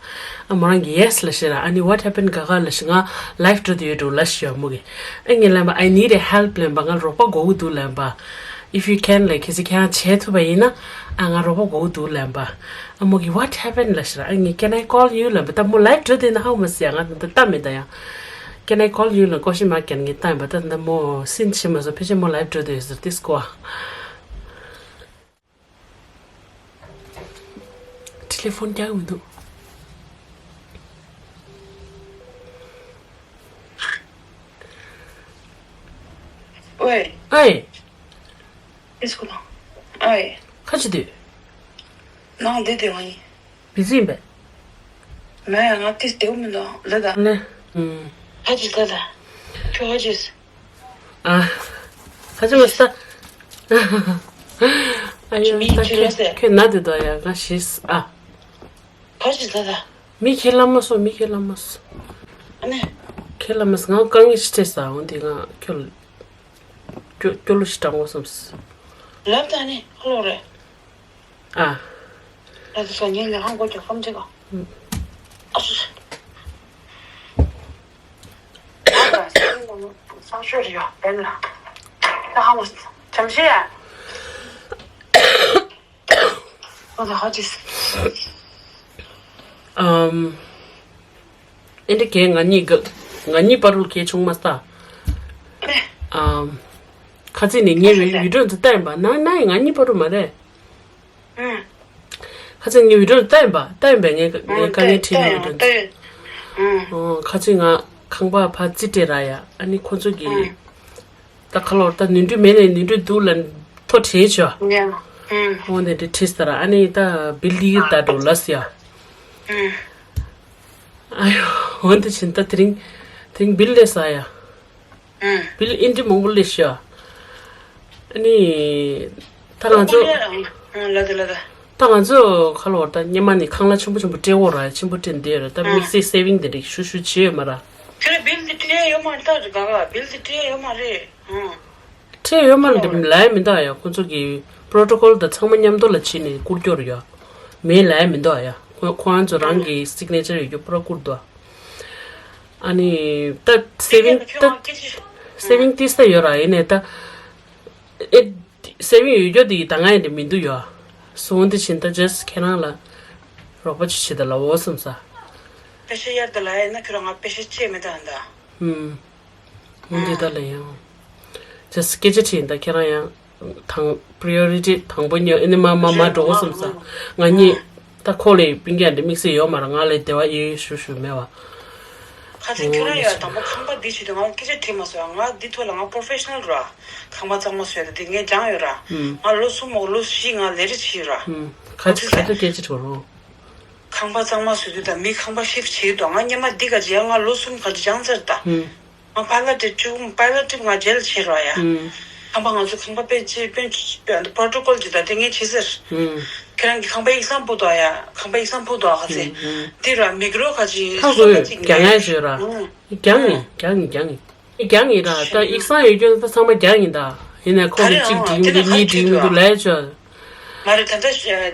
ཨ་མོ་རང་གི་ཡེ་སི་ལ་ཤི་ར། ཨ་ནི་what happened ག་ག་ལ་ཤི། ང་ལའིབ་འགྲོ་དུ་ཡོད་འགྲོ་ལ་ཤི་ཡོད་མོ་གི། ཨ་ངས་ལན་པ་I need a help ལན་པ། ང་རོགས་པ་དགོས་ཀྱི་འདུག་ལན་པ། If you can ལ་གལ་སྲིད་ཁྱེད་རང་བྱེད་ཐུབ་པ་ཡིན་ན། ཨ་ང་རོགས་པ་དགོས་ཀྱི་འདུག་ལན་པ། ཨ་མོ་གི་what happened ལ་ཤི་ར། ཨ་ངས་can I call you ལན་པ། ད་མོ་ལའིབ་འགྲོ་དུ་ཡིན་ན་ཧ་གོ་མ་སི་ཡ། ང་ད་ལྟ་མེད་ད་ཡ། Can I call you ལ་ཀོ་ཤི་མ་ཀན་ངས་བཏང་བ། ད་ད་མོ་སིན་བྱེད་མ་སོང་། ཕལ་ཆེར་མོ་ལའིབ་འགྲོ་དུ་ཡོད་ཟེར་ཏིས་ཀོ་ཨ། ཊེ་ལེ་ཕོན་རྒྱག་མི་འདུག་ཝེ། ཨའི། ཨིས་ཀོ་ལ། ཨའི། ཁ་ཅི་དུས། ནང་བསྡད་བསྡད་པ་ཡིན། བི་ཟི་ཡིན་པས། མེད་ང་ཏིས་བསྡད་མི་འདུག་ལ་ད། ལེ། ཨུམ། ཁ་ཅི་ལ་ད། ཁྱོད་ཁ་ཅི། ཨ། ཁ་ཅི་མ་ས། ཨ་ཡོ་མི་ད་ཁྱོད་ཁྱོད་ཁྱོད་ན་དེ་དོ་ཡ་ང་ཤིས་ཨ། ཁ་ཅི་ལ་ད། མི་ཁས་ལ་མ་སོ། མི་ཁས་ལ་མ་སོ། ཨ་ནི། ཁས་ལ་མ་སོ། ང་དཀའ་ངལ་ཞིག་འཕྲད་ས་འོང་དེ་ང་ཁྱོད། སྐྱོ་སྐྱོ་ལོ་ཞིག་དྲང་དགོས་བསམས། ལབ་ད་ནི་ཁོ་ལོ་རེད། ཨ། ལ་དེ་ས་ངའི་ལས་ཁང་སྒོ་རྒྱག་གམ་ཅིག་ག་ཨ་སུ་སུ། ཨ་ད་སང་ཤོད་རེད་ཡོ་བན་ལ། ད་ཧ་མ་སི་བྱམས་ཤེས། ཨ་ད་ཧ་ཅིས། ཨམ། ཨེ་འདྲ་གས་ང་གཉིས་ཀ་ང་གཉིས་བར་ལ་གས་བྱུང་མ་ས། ཨམ། ཁ་ཚིག་ནས་ངའི་བི་ཌིའོ་འདི་ལྟ་ཡིན་པ་ན་ན་ཡིན་ང་གཉིས་བར་ལ་མ་རེད། ཁ་ཚིག་ངའི་བི་ཌིའོ་འདི་ལྟ་ཡིན་པ་ལྟ་ཡིན་པས་ངའི་ངའི་དཀའ་ངལ་འཕྲད་ཡོད་བི་ཌིའོ་འདི། ཨོ་ཁ་ཚིག་ང་ཁང་པ་ཕར་རྩིས་སྤྲད་ར་ཡ་ཨ་ནི་ཁོ་ཚོ་གིས། ད་ཁ་ལོར་ད་ནུས་མཐུ་མེད་ནས་ནུས་མཐུ་འདུག་ལ་ཐོ་བྲིས་ཆོག་འོ་ནས་དེ་བྲིས་ས་ར་ཨ་ནི་ད་བི་ལི་ད་འགྲོ་ལ་སི་ཡ། ཨ་ཡོ་འོ་འདི་ཕྱིན་ད་དེ་རིང་དེ་རིང་བིལ་ལས་ས་ཡ། བིལ་ཨིན་ཏི་མང་པོ་ལས་ཤ། ནི། ད་ང་ཚོ། ཨ་ལ་ད་ལ་ད། ད་ང་ཚོ་ཁ་ལོ་ད་སྔོན་མ་ནི་ཁང་གླ་ཆེན་པོ་ཆེན་པོ་སྤྲད་འོ་ར། ཆེན་པོ་སྤྲད་འདི་ར། ད་དམིགས་བསལ་སེ་བིང་དེ་རིགས་ཞུ་ཞུ་བྱེད་ཡོད་མ་ར། ཁྱོད་ར་བིལ་དེ་སྤྲད་ཡོད་མ་རེད། ད་རེད་ག་ག་བིལ་དེ་སྤྲད་ཡོད་མ་རེད། ཨང་། སྤྲད་ཡོད་མ་རེད། ལ་ཡ་མི་འདུག་ཡ། ཁོ་ཚོ་གི་པོ་རོ་ཊོ་ཀོལ་དང་ཚང་མ་མཉམ་དུ་ལ་བྱས་ནས་བསྐུར་རྒྱུ་རེད་ཡ། མེད་ལ་ཡ་མི་འདུག་ཡ། ཁོ་ཁོ་རང་ཚོ་རང་གི་སིག་ནེ་ཅར་ཡོད་རྒྱུ་པུ་ར་བསྐུར་འདུག་ཨ་ནི་ད་སེ་བིང་ད་སེ་བིང་ཏིས་ད་ཡོད་ར། ཡིན་ནའི་ད་ཨེ། སེ་བིང་ཡོད་རྒྱུ་དེ་ད་ང་ཡི་དེ་མི་འདུག་ཡོ། སོང་དེ་བཞིན་ད་ཇེས་ཁྱེད་རང་ལ་རོགས་པ་ཅིག་བྱེད་ད་ལ་འོ་བསམ་ས། པེ་ཤ་གཡར་ད་ལ་ཡིན་ན་ཁྱོད་རང་ང་པེ་ཤ་ཅེས་མི་ད་ད། ཧུམ། འོ་འདི་ད་ལ་ཡང་། ཇེས་སྐད་ཆ་དྲིས་ད་ཁྱེད་རང་ཡང་། དང་པྲི་ཡོ་རི་ཊི་དང་པོ་ཉོ་ཨེ་ནི་མ་མ་མ་འགྲོ་འོ་བསམ་ས། ང་གཉིས། ད་ཁོ་ལས་སྤུན་ཀྱག་འདི་དམིགས་བསལ་ཡོད་མ་རེད། ང་ལས་དེ་བ་ཡེ་ཞུ་ཞུ་མེད་བ། ཁ་སང་ཁྱོད་རང་ཡ་དང་པོ་ཁང་པ་འདི་བྱེད་དུས་ང་སྐད་ཆ་དྲིས་མ་སོང་། ང་འདི་ཐོག་ལ་ང་པོ་རོ་ཕེ་ཤ་ནལ་ར། ཁང་པ་གཙང་མ་བཟོས་ད་འདི་ངས་སྦྱངས་ཡོད་ར། ང་ལོ་གསུམ་འོག་ལོ་བཞི་ང་ལས་རེ་བྱས་ཡོད་ར། ཁ་ཅིག་ཁ་ཅིག་སྐད་ཆ་དྲིས་རོ། ཁང་པ་གཙང་མ་བཟོས་དུས་ད་མི་ཁང་པ་ཤིབ་བྱེད་དུས་ང་སྔོན་མ་འདི་ག་རྗེས་ང་ལོ་གསུམ་ག་རེ་སྦྱངས་ཚར་ད། ང་པའི་ལོ་ཊི་ཊི་བཅུ་པའི་ལོ་ཊི་ཊི་ང་རྗེས་ལ་བྱེད་རོགས་ཡ། ཁང་པ་ང་ཚོ་ཁང་པ་དཔེ་ཆེ་དཔེ་པོ་རོ་ཊོ་ཀོལ་གྱི་ད་དེ་ངས་བྱེད་ཟེར། ཁྱེད་རང་གི་ཁང་པ་ཡིག་ཚང་ཕུག་ཏོ་ཡ། ཁང་པ་ཡིག་ཚང་ཕུག་ཏོ་ཨ་ཁ་ཚེ། དེ་ར་མིག་རོ་ཁ་ཅིག་ཁ་སོ་ཁོས་ན་ཅིག་རྒྱག་ཡ་ཞོད་ར། རྒྱག་ཡིན་རྒྱག་ཡིན་རྒྱག་ཡིན། རྒྱག་ཡིན་ར། ད་ཡིག་ཚང་ཡོད་རྒྱུ་ད་ཚང་མ་རྒྱག་ཡིན་ད། ཡིན་ནའི་ཁོ་གི་གཅིག་འགྲིག་མི་འདུག་གཉིས་འགྲིག་མི་འདུག་ལས་ཆོག་མ་རེད། ད་ལྟ་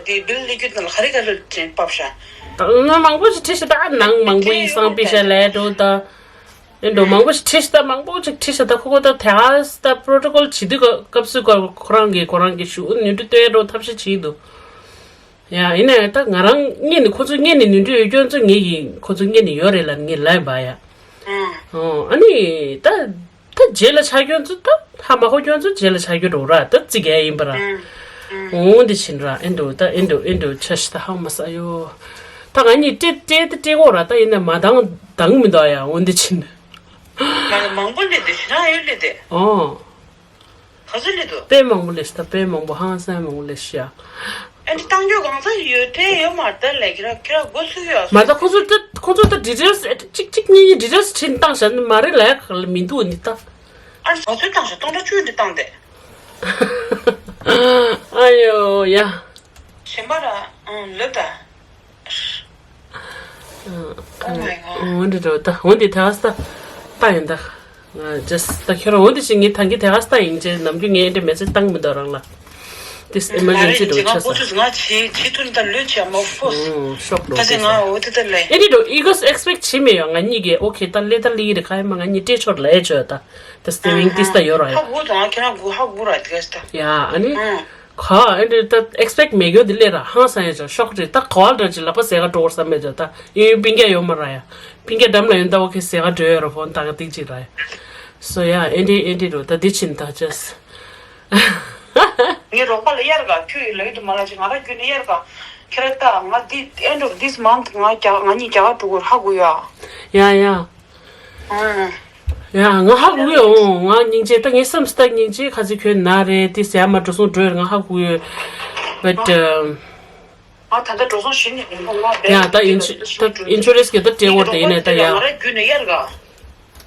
དེ་བིལ་ལས་རྒྱུ་ད་ལ་ཁ་རི་ཁ་རི་ཕབ་ཤ། ད་ང་མང་པོ་ཞིག་ཁྲིད་ཤ་ད་ནང་མང་པོ་ཡིག་ཚང་ཕུད་ཤ་ལས་འགྲོ་ད། ཨེ་འགྲོ་མང་པོ་ཞིག་ཁྲིད་ཤ་ད་མང་པོ་ཞིག་ཁྲིད་ཤ་ད་ཁོ་ཁོ་ད་དེ་ཨ་ད་པོ་རོ་ཊོ་ཀོལ་བྱེད་དུས་སྐབས་སུ་ཁོ་རང་གིས་ཁོ་རང་གི་ཞུ་ནུས་འདྲི་ལྟོས་འགྲོ་ཐབས་ཤེས་བྱེད་འདུག་ཡ་ཡིན་ནའི་ད་ང་རང་སྔོན་ནས་ཁོ་ཚོ་སྔོན་ནས་ནུས་འདྲི་ཡོད་རྒྱུ་ཚོ་ངེད་ཀྱི་ཁོ་ཚོ་སྔོན་ནས་ཡོད་རེད་ལབ་ངས་ལབ་ཡིན་པ་ཡ། ཨོ་ཨ་ནི་ད་ད་རྗེས་ལ་ཆགས་རྒྱུ་ཚོ་ད་ཧ་མ་གོ་རྒྱུ་ཚོ་རྗེས་ལ་ཆགས་རྒྱུ་འགྲོ་ར་ད་ཙི་གེ་ཡིན་པ་ར། འོང་འདི་ཕྱིན་ར་ཨེ་འགྲོ་ད་ཨེ་འགྲོ་ཨེ་འགྲོ་ཆ་ཤི་ད་ཧ་མ་ས་ཡོ། ད་ང་གཉིས་སྤྲད་སྤྲད་དེ་སྤྲད་གོ་ར་ད་ཡིན་ན་མ་འདང་འདང་མི་འདུག་ཡ་འོང་འདི་ཕྱིན། ང་ལ་མང་པོ་སླེབས་དེ་ཞེ་དྲག་ཡོད་སླེབས་དེ། ཨོ། ག་ཚོད་སླེབས་འདུག་དཔེ་མང་པོ་སླེབས་ཤག་དཔེ་མང་པོ་ཧང་སང་མང་པོ་སླེབས་ཤག་ཨ་ནི་བཏང་རྒྱུ་གང་ས་ཡོད་དེ་ཡོད་མ་རེད་ད་ལས་ཁྱེད་རང་ཁྱེད་རང་མགོ་ཚོས་ཡོད། མ་ད་ཁོ་ཚོ་ད་ཁོ་ཚོ་ད་ཌི་ཊེལ་སི་གཅིག་གཅིག་གཉིས་གཉིས་ཌི་ཊེལ་སི་ཁྲིད་བཏང་བཞག་ནི་མ་རེད་ལས་ག་ལ་མི་འདུག་ནི་ད། ཨ་ནི་ག་ཚོད་བཏང་བཞག་སྟོང་ཕྲག་བཅུ་འདྲ་བཏང་དེ། ཨ་ཡོ་ཡ། གཞན་པ་ར་ཨང་ལབ་ད། Oh my god. འོན་ཏེ་འགྲོ་ད་འོན་ཏེ་ཐེག་ས་ད་ཡིན་ད། ཇས་ད་ཁྱོད་རང་འོན་ཏེ་ཞིག་ངས་ཐང་གི་ཐེག་ས་ད་ཡིན་ཅེས་ནམ་རྒྱུན་ངས་འདྲི་མེ་སེ་ཇི་བཏང་མི་འདུག་རང་ལ། This emergency འགྲོ་ཆ་ས། ང་ཇི་ང་ཇི་ཐུར་ད་ལོས་ཆ་མོ་ཕོ། ཤོག་འགྲོ་ད་ཅེ་ང་འོ་དེ་ད་ལེ། ཨེ་འདྲི་འགྲོ་ཨི་གོས་ཨེག་སི་པེག་བྱེད་མེད་ཡོད་ང་གཉིས་ཀྱི་ཨོ་ཁེ་ད་ལེ་ད་ལེ་རེ་ཁ་ཡ་མ་ང་གཉིས་སྤྲད་ཆོག་ལ་ཨེ་ཆོད་ད། ད་སྟེ་བིང་ཏིས་ད་ཡོད་ར་ཡ། ཧ་གོ་དང་ཁྱེད་རང་གོ་ཧ་གོ་ར་དེ་ག་ས་ད། ཡ་ཨ་ནི། ག་ཨེ་འདྲ་ད་ཨེག་སི་པེག་མེད་རྒྱུ་དེ་ལས་ར་ཧང་སང་ཡ་ཅག་ཤོག་རེད་ད་ག་བ་འདྲ་ཅིག་ལག་པ་ཟས་ག་འགྲོ་བར་བསམ་མེད་ཅག་ད་ཨེ་ཡོད་པིན་རྒྱ་ཡོད་མ་ར་ཡ། པིན་རྒྱ་འགྲམ་ལ་ཡོད་ད་ཨོ་ཁེ་ཟས་ག་འགྲོ་ཡོད་ར་ཧོན་ད་ག་ཏིག་ཅིག་ར་ཡ། སོ་ཡ་ཨེ་འདྲ་ཨེ་འདྲ་རོ་ད་འདི་ཕྱིན་ད་ཅེས། ངའི་རོགས་པ་ལ་གཡར་ག་ཁྱོད་ཡི་ལ་ཡོད་དུ་མ་ལ་ཅིག་ང་ར་རྒྱུན་ནས་གཡར་ག་ཁྱེད་ར་ད་ང་འདི་end of this month ང་རྒྱ་ང་གཉིས་རྒྱ་གར་འགྲོ་དགོས་ཧ་གོ་ཡ། ཡ་ཡ། ཡ་ང་ཧ་གོ་ཡོད་འོང་ང་སྙིང་རྗེ་ད་ངའི་བསམ་སྟེ་སྙིང་རྗེ་ཁ་ཚིག་ཁྱོད་ན་རེད་དེ་ཟེར་མ་འགྲོ་སོང་འགྲོ་ཡོད་ང་ཧ་གོ་ཡོད། But ང་ད་ལྟ་འགྲོ་སོང་ཞིག་ནས་ཡ་ད་ཨིན་ད་ཨིན་ཤུ་རེན་སི་གི་ད་སྤྲད་འོར་ད་ཡིན་ནས་ད་ཡ། ང་ར་རྒྱུན་ནས་གཡར་ག་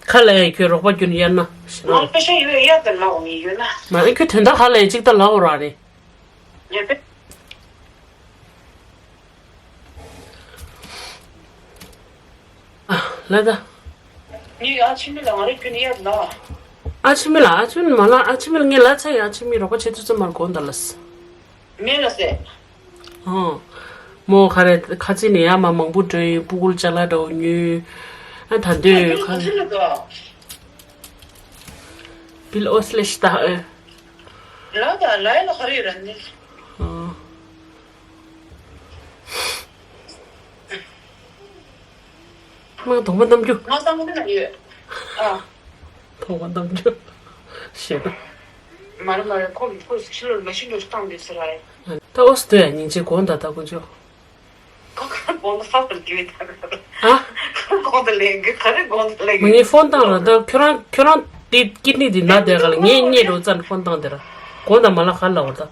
ཁ་ལ་ཡ་ཁྱོད་རོགས་པ་རྒྱུན་གཡར་ན་ཞེ་ན། ང་པེ་ཤ་ཡོད་གཡར་ད་ལ་འོང་ཡོད་ན། མ་ཨེ་ཁྱོད་དོན་དག་ཧ་ལ་ཡ་གཅིག་ད་ལ་འོ་ར་རེད། ཡ་པེ། ལ་ད། ངས་ཨ་ཆི་མི་ལ་ང་རེ་ཁྱོད་ནི་ཡར་ལ། ཨ་ཆི་མི་ལ་ཨ་ཆི་མི་མ་ལ་ཨ་ཆི་མི་ལ་ངས་ལ་ཚ་ཡ་ཨ་ཆི་མི་རོགས་པ་བྱེད་ཚུལ་ཙམ་མར་གོ་འདའ་ལ་སི། ངས་ལ་སེ། ཨོ། མོ་ཁ་རེ་ཁ་ཚི་ནི་ཡ་མ་མང་པོ་འགྲོ་ཡིན་སྤུ་གུར་ཅ་ལག་འདྲ་བོ་ཉོས། ཨ་ད་འདོད་ཁ་ཚི་ལ་དོ། བིལ་ཨོ་སི་ལེ་ཤི་ད་ཨེ། ལ་ད་ལ་ཡ་ལ་ཁ་རེ་ར་ནི། ཨོ། མ་གདོང་པ་གནམ་རྒྱུ། ང་བསམ་གི་ན་ཡོད། ཨ། གདོང་པ་གནམ་རྒྱུ། ཞེ་ན། མ་རེད་མ་རེད་ཁོ་ཁོ་ཕྱི་ལོར་མ་ཤི་འགྲོ་བཏང་འདུག་ཟེར་ར་རེད། ད་ཨོ་སི་དོ་ཡ་སྙིང་རྗེ་དགོངས་དག་ད་དཀོན་མཆོག་ཁོ་ཁ་དགོངས་དག་ཧ་པར་རྒྱུ་ཡོད་ད། ཨ། ཁོ་དགོངས་དག་ལེན་གི་ག་རེ་དགོངས་དག་ལེན་གི། ངས་ཕོན་བཏང་ར་ད་ཁྱོད་རང་ཁྱོད་རང་དེ་ཀིད་ནི་དེ་ན་བསྡད་ག་ལ་ངས་རྙེད་འགྲོ་ཙམ་ཕོན་བཏང་དེ་ར། དགོངས་དག་མ་ལ་ག་ལ་བར་ད།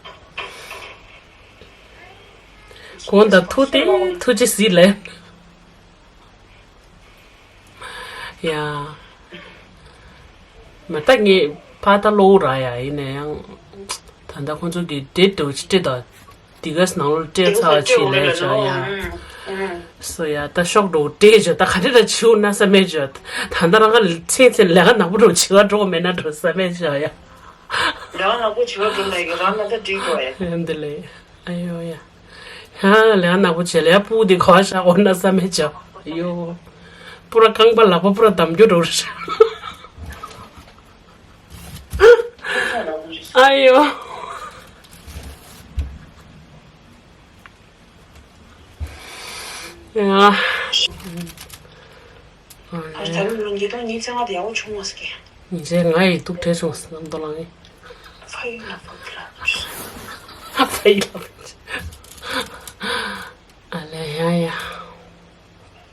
གོང་དང་ཐུག་སྟེ་ཐུགས་རྗེ་གཟིགས་ལན། ཡ། མ་ད་ངས་ ཕ་ད་ལོ་ར་ཡ་ཡིན་ན་ཡང་། ད་ལྟ་ཁོང་ཚོ་གི་འདྲེ་འདྲ་བོ་ཅིག་སྤྲད་དང་། འདི་ག་ནང་ལོགས་སྤྲད་ཚར་བ་ཅིག་ལས་བྱ་ཡ། སོ་ཡ་ད་ཤོག་འགྲོ་སྤྲད་བྱ། ད་ག་རེ་ར་བྱིའུ་ན་ས་མེད་བྱ། ད་ལྟ་རང་ག་ཚེ་ཚེ་ལས་ཀ་ནག་པོ་འགྲོ་བྱི་བ་འགྲོ་མེད་ན་འགྲོ་ས་མེད་བྱ་ཡ། ལས་ཀ་ནག་པོ་བྱི་བ་འགྲོ་ན་ཡི་རང་ན་ད་འགྲིག་འགྲོ་ཡ། འདི་ལས། ཨ་ཡོ་ཡ། ཧ་ལས་ཀ་ནག་པོ་བྱེད་ལས་སྤུ་དེ་ག་བ་ཤ་འོ་ན་ས་མེད་བྱ། ཡོ། པུ་ར་རྐང་པ་ལག་པ་པུ་ར་འདམ་རྒྱུ་འགྲོ་ར། ཨ་ཡོ། ཡ། ཨ་ད་རུང་ཉིས་སྟོང་ཉི་ཤུ་རྩ་ལྔ་དེ་ཡག་པོ་བྱུང་མ་སོང་གི། ཉིན་མཚན་ང་ཡི་སྡུག་བྲལ་བྱུང་ཟེར་ནམ་རྡོ་ལང་ངེ། ཕ་ཡུལ་ལ་ཕ་ཡུལ་ལ། ཕ་ཡུལ་ལ། ཨ་ལས་ཡ་ཡ།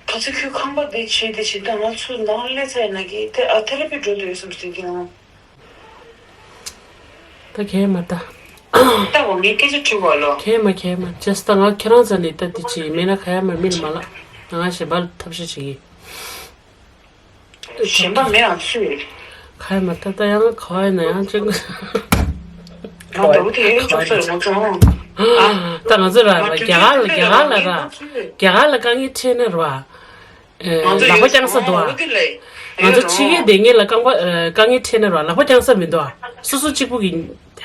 ད་ཚོད་ཁྱོད་ཁང་པ་དེ་བྱེད་དེ་བྱེད་ད་ང་ཚོ་ནང་སླེབས་ཚར་ཡིན་ན་གི་དེ་ཨ་ཐེ་ར་པི་འགྲོ་འདོད་ཡོད་བསམ་ཟེར་གི་ཡང་། ད་གས་མ་ད། ད་འོ་ངས་སྐད་ཆ་དྲི་བ་ལོ། གས་མ་གས་མ་ཇེས་ད་ང་ཁྱེད་རང་ཚ་ནས་ད་དེ་ཅི་མེད་ན་ག་ཡ་མ་མིན་མ་ལ། ང་གཞན་པ་ལ་ཐབས་ཤེས་བྱེད་ཀྱི། གཞན་པ་མེད་ཨང་སུས། ག་ཡ་མ་ད་ད་ཡང་ག་བ་ཡིན་ན་ཡང་ཅིག་ང་འདྲ་བོ་དེ་ཡོད་ཆོག་ས་རེད་ང་ཚོ་ཨང་། ད་ང་ཚོ་ར་རྒྱ་གར་ལ་རྒྱ་གར་ལ་ར་རྒྱ་གར་ལ་དཀའ་ངལ་འཕྲད་ན་ར། ལག་པ་བརྐྱང་ས་འདུག་ཨ། ང་ཚོ་ཕྱི་རྒྱལ་བསྡད་མཁན་ལ་རྐང་པ་དཀའ་ངལ་འཕྲད་ན་ར་ལག་པ་བརྐྱང་ས་མི་འདུག་ཨ། སོ་སོ་གཅིག་པུ་གི་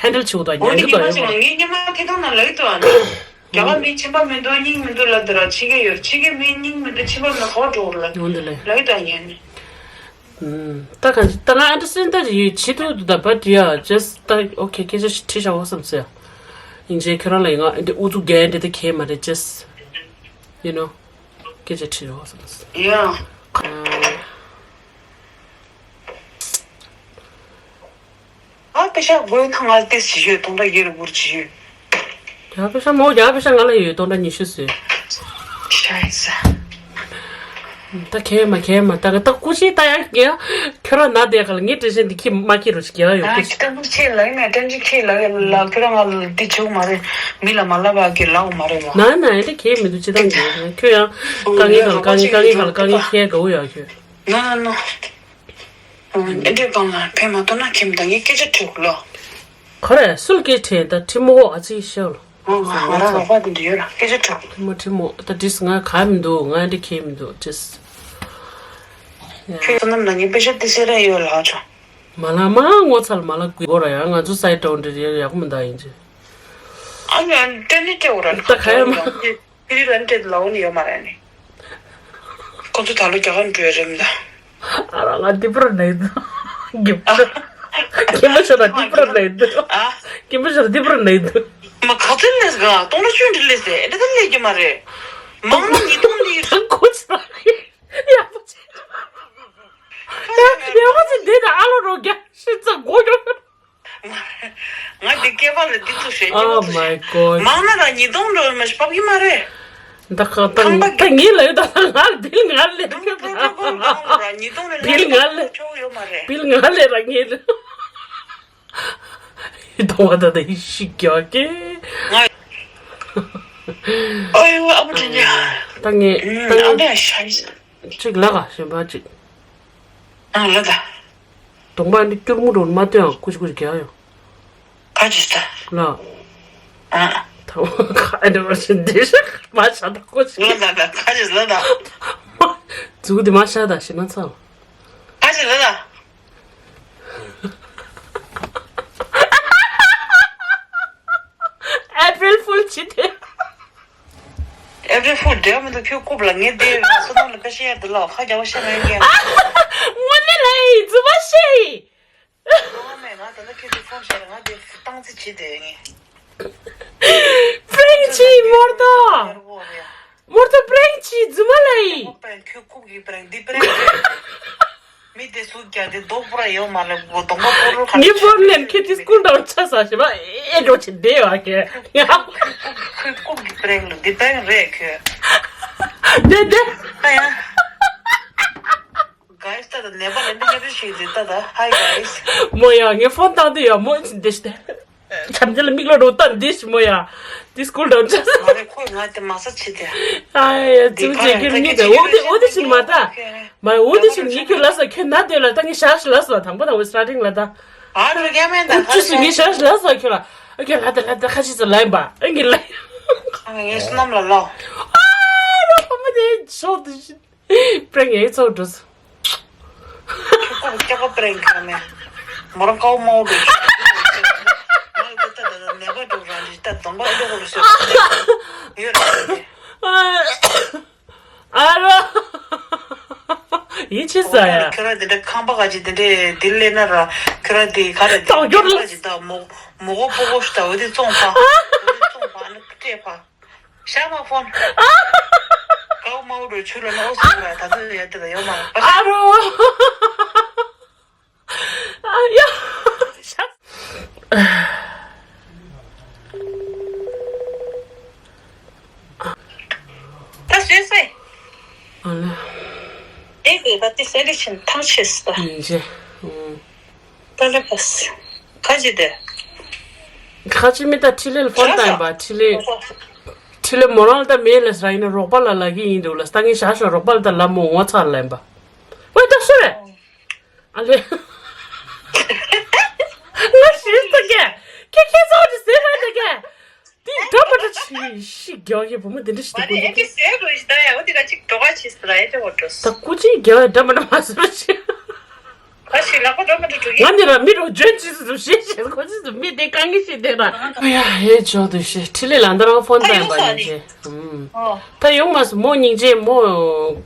ཧན་ཌལ་བྱེད་དགོས་འདུག་ཨ། ཉན་གི་འདུག་ཨ། ངས་སྔོན་མ་ཐད་གཏོང་ནང་ལབ་ཀྱི་འདུག་ཨ། རྒྱ་གར་མི་ཁྱིམ་པ་མི་འདུག་སྙིང་མི་འདུག་ལབ་འདུག་ར། ཕྱི་རྒྱལ་ཡོད་ཕྱི་རྒྱལ་མི་སྙིང་མི་འདུག་ཁྱིམ་པ་མི་ཧོ་འགྲོ་ལབ་འོ་འདི་ལས། ལབ་ཀྱི་འདུག་ཨ་ཉན། ད་ག་ད་ང་ཨན་ཌར་སི་ཊེན་ཌ་ཡོད་བྱེད་ཐུབ་འདུག་ད་བཊ་ཡ་ཇེས་ད་ཨོ་ཁེ་སྐད་ཆ་ཞིག་དྲིས་བཞག་འོ་བསམ་ཟེར། ཡིན་ཅེ་ཁྱོད་རང་ལ་ཡིན་ང་འདི་ཨུ་ཚུགས་རྒྱག་འདི་ད་ཁེ་མ་རེད་ཇེས། ཡུ་ནོ། སྐད་ཆ་དྲི་རོགས་ཟེར། ཡ། ཨ་པེ་ཤ་དགོས་ཐང་ང་ཏེ་ཞི་ཞོད་སྟོང་ཕྲག་བརྒྱད་རུ་འབུར་ཅི་ཞོད། རྒྱ་པེ་ཤ་མོ་རྒྱ་པེ་ཤ་ང་ལ་ཡོད་སྟོང་ཕྲག་ཉི་ཤུ་ཟེར། ཤ་ཡིན་ས། ད་ཁེ་མ་ཁེ་མ་ད་ག་ད་ཀུ་ཤི་ད་ཡ་གི་ཡ། ཁྱོད་རང་ན་དེ་ག་ལ་ངའི་དྲི་ཤན་འདི་ཁྱི་མ་ཁྱི་རུ་ཞིག་གི་ཡ་ཡོད་ཀུ་ཤི། ད་ཀུ་ཤི་ལ་ཡིན་ན་ཏན་ཅི་ཁྱི་ལ་ཡིན་ལ་ཁྱོད་རང་ང་ལ་འདི་བྱུག་མ་རེད། མི་ལ་མ་ལབ་པ་གི་ལའོ་མ་རེད་ལ། ན་ན་ཨེ་འདྲ་ཁྱི་མི་འདུག་ཅི་ད་འདི་ཁྱོད་ཡང་དཀའ་ངལ་ག་ལ་དཀའ་ངལ་དཀའ་ངལ་ག་ལ་དཀའ་ངལ་ཁྱི་ག་འུ་ཡ་ཁྱོད། ན་ན་ན། ཨེ་འདྲས་སྒང་ལ་ཕན་མ་ཐོགས་ན་ཁྱིམ་ད་ངས་སྐད་ཆ་དྲིས་ལོ། ག་རེ་སུལ་སྐད་ཆ་ད་ཁྲི་མོ་ཨ་ཙི་ཤོད་ལོ། ང་ང་རང་ལག་པ་འདི་འདྲ་ཡོད་ལ་སྐད་ཆ་དྲིས། ཁྲི་མོ་ཁྲི་མོ་ད་དྲིས་ང་ག་མི་འདུག་ང་འདྲ་ཁྱི་མི་འདུག་དྲིས། ཁྱོད་བསོད་ནམས་ལ་ངས་པེ་ཤ་ཏི་སེ་ར་ཡོད་ལ་ཆོ། མ་ལ་མ་ངོ་ཚ་ལ་མ་ལ་གུས་གོ་ར་ཡ་ང་ཚོ་སའི་ཏོང་འདྲ་ཡ་ཡག་མི་འདའ་ཡིན་ཅི། ཨ་ནི་ཨ་ནི་ཏྲེ་ནི་ཏྲེ་འོ་ར་ད་ག་ཡ་མ། ཕི་རི་ལན་ཏྲེ་ལའོ་ནི་ཡོད་མ་རེད་ནི། ཁོ་ཚོ་ད་ལོ་རྒྱ་གར་འགྲོ་ཡ་རེད་མི་འདའ། ཨ་ར་ང་འདི་པར་ནས་འདུག་རྒྱུ་པར། ཀིམ་པ་ཤོ་ར་འདི་པར་ནས་འདུག་ཨ། ཀིམ་པ་ཤོ་ར་འདི་པར་ནས་འདུག་མ་ག་ཚོད་ལས་ག་སྟོང་ཕྲག་བཅུ་འདྲི་ལས་ཟེར་འདྲ་ད་ལས་རྒྱུ་མ་རེད། མང་ན་ཉིས་སྟོང་ལས། ད་ཁོ་ཚོ་ཡག་པོ་བྱས། ཡག་པོ་བྱས་འདི་ད་ཨ་ལོ་རོ་རྒྱ་ཤི་ཚ་མགོ་རྒྱོ། ང་འདི་སྐྱེས་པ་ལ་འདི་ཚོ་བཤད་ཀྱི་Oh མ་my ཚོ་བཤད། God མང་ན་ར་ཉིས་སྟོང་འགྲོ་མ་ཤི་པབ་ཀྱི་མ་རེད། ད་ཁ་ད་ཁང་པ་ད་ངས་ལ་ཡོད་ད་ང་བིལ་ང་ལས་ད་ཁ་ད་ཉིས་སྟོང་ལས་ལ་བིལ་ང་ལས་ཆོག་ཡོད་མ་རེད། བིལ་ང་ལས་ར་ངས་ལ་ཡིད་དང་བ་ད་ད་ཡིད་ཤི་རྒྱག་གི་ང་ཨོ་ཡོ་ཨ་བུ་དྲིན་ཡ་ད་ངས་ད་ཨ་ངས་ད་ཤ་ཅིག་ལ་ག་གཞན་པ་ཅིག་ཨ་ལ་ད། གདོང་པ་འདི་སྐྱུར་མོ་འགྲོ་མ་སྟོན་ཨང་ཀུ་ཅི་ཀུ་ཅི་རྒྱག་ཡོང་། ཁ་ཅིག་ལྟ། ལ། ཨ། ད་ཁ་འདྲ་བ་ཞིག་འདི་ཞིག་མ་བྱ་ད་ཀུ་ཅི། ལ་ད་ད་ཁ་ཅིག་ལ་ད། མཛུག་འདི་མ་བྱ་ད་ཞིག་མ་ཚ། ཁ་ཅིག་ལ་ད། April Fool ཅི་དེ། April Fool འདྲ་མི་འདུག་ཁྱོད་རྐུབ་ལ་ངས་བསྡད་ཡོད་ན་སོ་ནམ་ལ་ཁ་ཤས་ཡར་དུ་ལ་ཁ་རྒྱག་པ་ཤ་མེད་ཀྱང་། དངོས་གནས་ལ་ཡིན་རྫུན་མ་བཤད་ཡིན། ངོ་མ་མེད་ང་ད་ལྟ་ཁྱོད་ཀྱི་ཕོན་བཤད་ང་དེ་སྟངས་རྩིས་བྱེད་དེ་ངས། པྲེང་ཆི་མོར་ཏོ། མོར་ཏོ་པྲེང་ཆི་རྫུན་མ་ལ་ཡིན། པྲེང་ཁྱོད་རྐུབ་ཀྱི་པྲེང་འདི་པྲེང་རེད། མི་དེ་སུ་རྒྱག་དེ་རྡོག་པོ་ར་ཡོད་མ་རེད་གོ་གདོང་པ་པོ་རུ་ཁ་ངའི་ཕོན་ལེན་ཁྱེད་ཀྱི་སྐུ་འདྲ་ཆ་ས་ཞེས་པ་ཨེ་འགྲོ་ཆེ་བསྡད་བ་ཁྱེད། ཁོས་རྐུབ་ཀྱི་པྲེང་ལ་འདི་པྲེང་རེད་ཁྱོད། བསྡད་བསྡད། ཨ་ཡ། Guys ད་ད་ནེ་པ་ལ་འདི་ཉེ་རུ་ཞིག་རེད་ད་ད། Hi guys མོ་ཡ་ངའི་ཕོན་བཏང་དུས་ཡ་མོ་འདི་ཞིག་བསྡད། བྱམས་བརྩེ་ལ་མིག་ལ་རོ་ལྟ་འདི་ཞིག་མོ་ཡ། འདི་སྐུལ་འགྲོ་ཆ་ས། མ་རེད་ཁོས་ང་དེ་མ་ས་ཆེ་དེ། ཨ་ཡ་ཙུ་ཅེ་ཁྱོད་གཉིས་དེ་འོ་དེ་འོ་དེ་ཞིག་མ་ད། མ་འོ་དེ་ཞིག་ངས་ཁྱོད་ལ་ས་ཁྱོད་ན་དེ་ལ་ད་ངས་ཞག་ཞིག་ལ་ས་དང་པོ་དང་པོ་starting ལ་ད། ཨ་རོ་རྒྱ་མེད་ད། ཁོ་ཅི་སུ་ངས་ཞག་ལ་ཟ་ཁྱོད་ལ། ཨ་ཁྱོད་ལ་ད་ལ་ད་ཁ་ཅིག་ཙམ་ལ་ཡིན་པ། ཨ་ངས་ལ། ཨ་ངས་སུ་ནམ་ལ་ལོ། ཨ་རོ་ཁོ་མ་དེ་ཤོག་ཏུ་ཤི། པྲེང་ཡེ་ཚོགས་འགྲོ། ཁྱོད་ཀོ་སྐྱག་པ་པྲེང་ཁ་མེ། མོ་རང་ཀའོ་མའོ་འགྲོ། ང་ལ་ད་ད་ད་ནད་པ་འགྲོ་རང་རི་ད་གདོང་པ་ཨེ་འགྲོ་གོ་རུ་ཤོག་ཡོད་རེད། ཨ་རོ། ཡིན་ཆི་ཟ་ཡ། ཁྱོད་རང་དེ་འདྲ་ཁང་པ་ག་ཅིག་དེ་འདྲས་དེ་ལས་ན་ར། ཁྱོད་རང་དེ་ག་རེ་དེ་དོག་སྐྱོར་ཁང་པ་ག་ཅིག་ད་མོ་མོ་གོ་པོ་གོ་ཤི་ད་འོ་དེ་བཙོང་ཕ། འོ་དེ་བཙོང་ཕ་ནི་སྤྲད་ཕ། ཤ་མ་ཕོན། ཀའོ་མའོ་འགྲོ་ཆུ་ལ་ནོ་སུ་ར་ད་དུ་ཡ་དེ་ལ་ཡོད་མ་ར། ཨ་རོ། ཨ་ཡ། ཤ། ད་སུས་སེ། ཨ་ལ། ཨེ་གི་ད་ཏི་སེ་རི་ཆིན་ཐང་ཆེས་ད། ཡིན་ཅེ། ཨུམ། ད་ལ་ཁ་སི། ཁ་ཅི་དེ། ཁ་ཅི་མི་ད་ཁྲི་ལེ་ལ་ཕོན་བཏང་ཡིན་པ་ཁྲི་ལེ། ཁྲི་ལེ་མོ་རང་ལ་ད་མེད་ལ་ཟ་ཡིན་ན་རོགས་པ་ལ་ལ་གི་ཡིན་འདུག་ལ་ད་ངས་ཞག་ཞོག་རོགས་པ་ལ་ད་ལ་མོ་ངོ་ཚ་ལ་ཡིན་པ། ཝེ་ད་སུ་རེད། ཨ་ལེ། ང་ཤི་སྟ་ཀྱེ། ཁྱེད་ཁྱེད་ཚོ་འདི་ཟེར་བ་འདི་ཀྱེ། འདི་འདྲ་མ་འདྲ་ཆི་ཤི་རྒྱག་གི་བུ་མོ་འདི་འདྲ་ཞིག་མ་ནི་ཨེ་འདི་ཟེར་རོ་ཞིག་ད་ཡ་འོ་འདི་ག་ཅིག་འགྲོ་ག་ཆི་སི་ར་ཨེ་འདི་འོ་འགྲོ་སི། ད་ཀུ་ཅི་རྒྱག་འདྲ་མ་འདྲ་མ་ཟེར་རོ་ཆི། ག་ཞིག་ལག་པ་འགྲོ་མ་འགྲོ་འགྲོ་གི། ང་འདི་ར་མི་རོ་ཇོན་ཆི་སི་དུ་ཤེས་ཤེས་ཁོ་ཆི་སི་མི་དེ་གང་གི་ཤེས་དེ་ར། ཨ་ཡ་ཧེ་ཇོ་དུ་ཤེས་ཁྲི་ལི་ལ་འདི་རང་ཕོན་ད་ཡིན་པ་ཡིན་ཆེ། ད་ཡོང་མ་སི་མོ་སྙིང་རྗེ་མོ།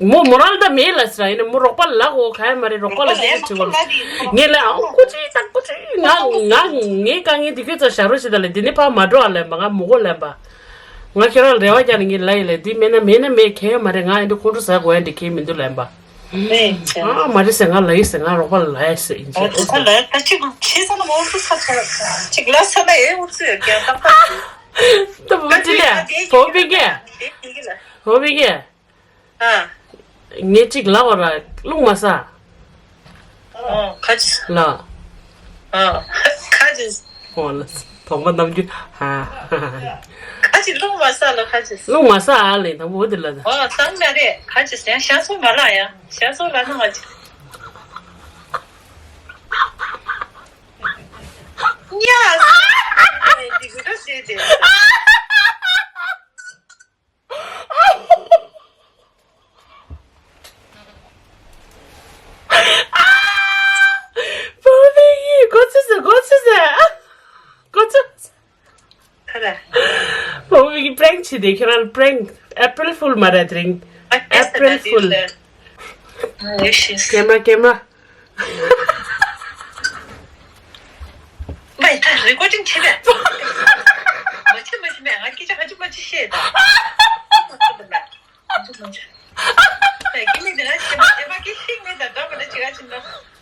མོ་མོ་རང་ད་མེད་ལ་ཟེར་ཡིན་ན་མོ་རོགས་པ་ལ་གོ་ག་ཡ་མ་རེད། རོགས་པ་ལ་ཟེར་དྲི་བ་ལ་ངས་ལ་ཨང་ཀུ་ཅི་ད་ཀུ་ཅི་ང་ང་ངའི་དཀའ་ངལ་འདི་ཁྱོད་ཚོ་ཞར་རོ་བྱེད་ད་ལ་འདི་ནི་ཕར་མ་འགྲོ་ཨ་ལན་པ། ང་མོ་གོ་ལན་པ། ང་ཁྱོད་རང་རེ་བ་རྒྱག་ནས་ངས་ལ་ཡི་ལ་འདི་མེད་ན་མེད་ན་མེད་གལ་མ་རེད། ང་ཡིན་འདི་ཁོང་ཁྲོ་ཟ་དགོས་ཡ་འདི་གལ་མི་འདུག་ལན་པ། ཨ་མ་རེད་ཟེར་ང་ལ་ཡི་ཟེར་ང་རོགས་པ་ལ་ལ་ཡ་ཟེར་ཡིན་ཆེ། ད་བུ་ཅི་ལས་བོ་བི་གེ་བོ་བི་གེ་ཨ། ངས་གཅིག་ལབ་པ་ར་རླུང་མ་ཟ། ཨོ་ཁ་ཅིག་ལ། ཨོ་ཁ་ཅིག་ཨོ་ལ། དོགས་པ་གནང་རྒྱུ། ཧ་ཧ་ཧ། ཁ་ཅིག་རླུང་མ་ཟ་ལ་ཁ་ཅིག་རླུང་མ་ཟ་ཨ་ལེ་དང་པོ་འདི་ལ་ད། ཨོ་གཙང་མ་རེད་ཁ་ཅིག་ཡང་ཤ་སོ་མ་ལ་ཡང་ཤ་སོ་ལ་ན་ཁ་ཅིག་ཉ་སི་ཏི་གུ་ཏོ་སི་ཏི། བོ་བི་ཡི་གོ་ཚོད་ཟེར་གོ་ཚོད་ཟེར་གོ་ཚོད་ཟེར། ཁ་ར། བོ་བི་གི་པྲེང་བྱེད་དེ་ཁྱོད་རང་པྲེང་April Fool མ་རེད་དེ་རིང་April Fool། ཀེམ་ར་ཀེམ་ར། མ་ཡི་ད་རེ་ཀོར་ཌིང་བྱེད་པས། མ་བྱེད་མ་བྱེད་མས། ང་སྐད་ཆ་ཧ་ཅི་མ་ཅི་བཤད་ད། ང་ཚོ་མ་བྱེད། ད་ཀི་མི་དེ་ང་ཤི་མ་བྱེད་མ་ཀི་ཤི་མི་ད་འདྲ་མ་འདྲ་བྱེད་ག་ཅི་ན་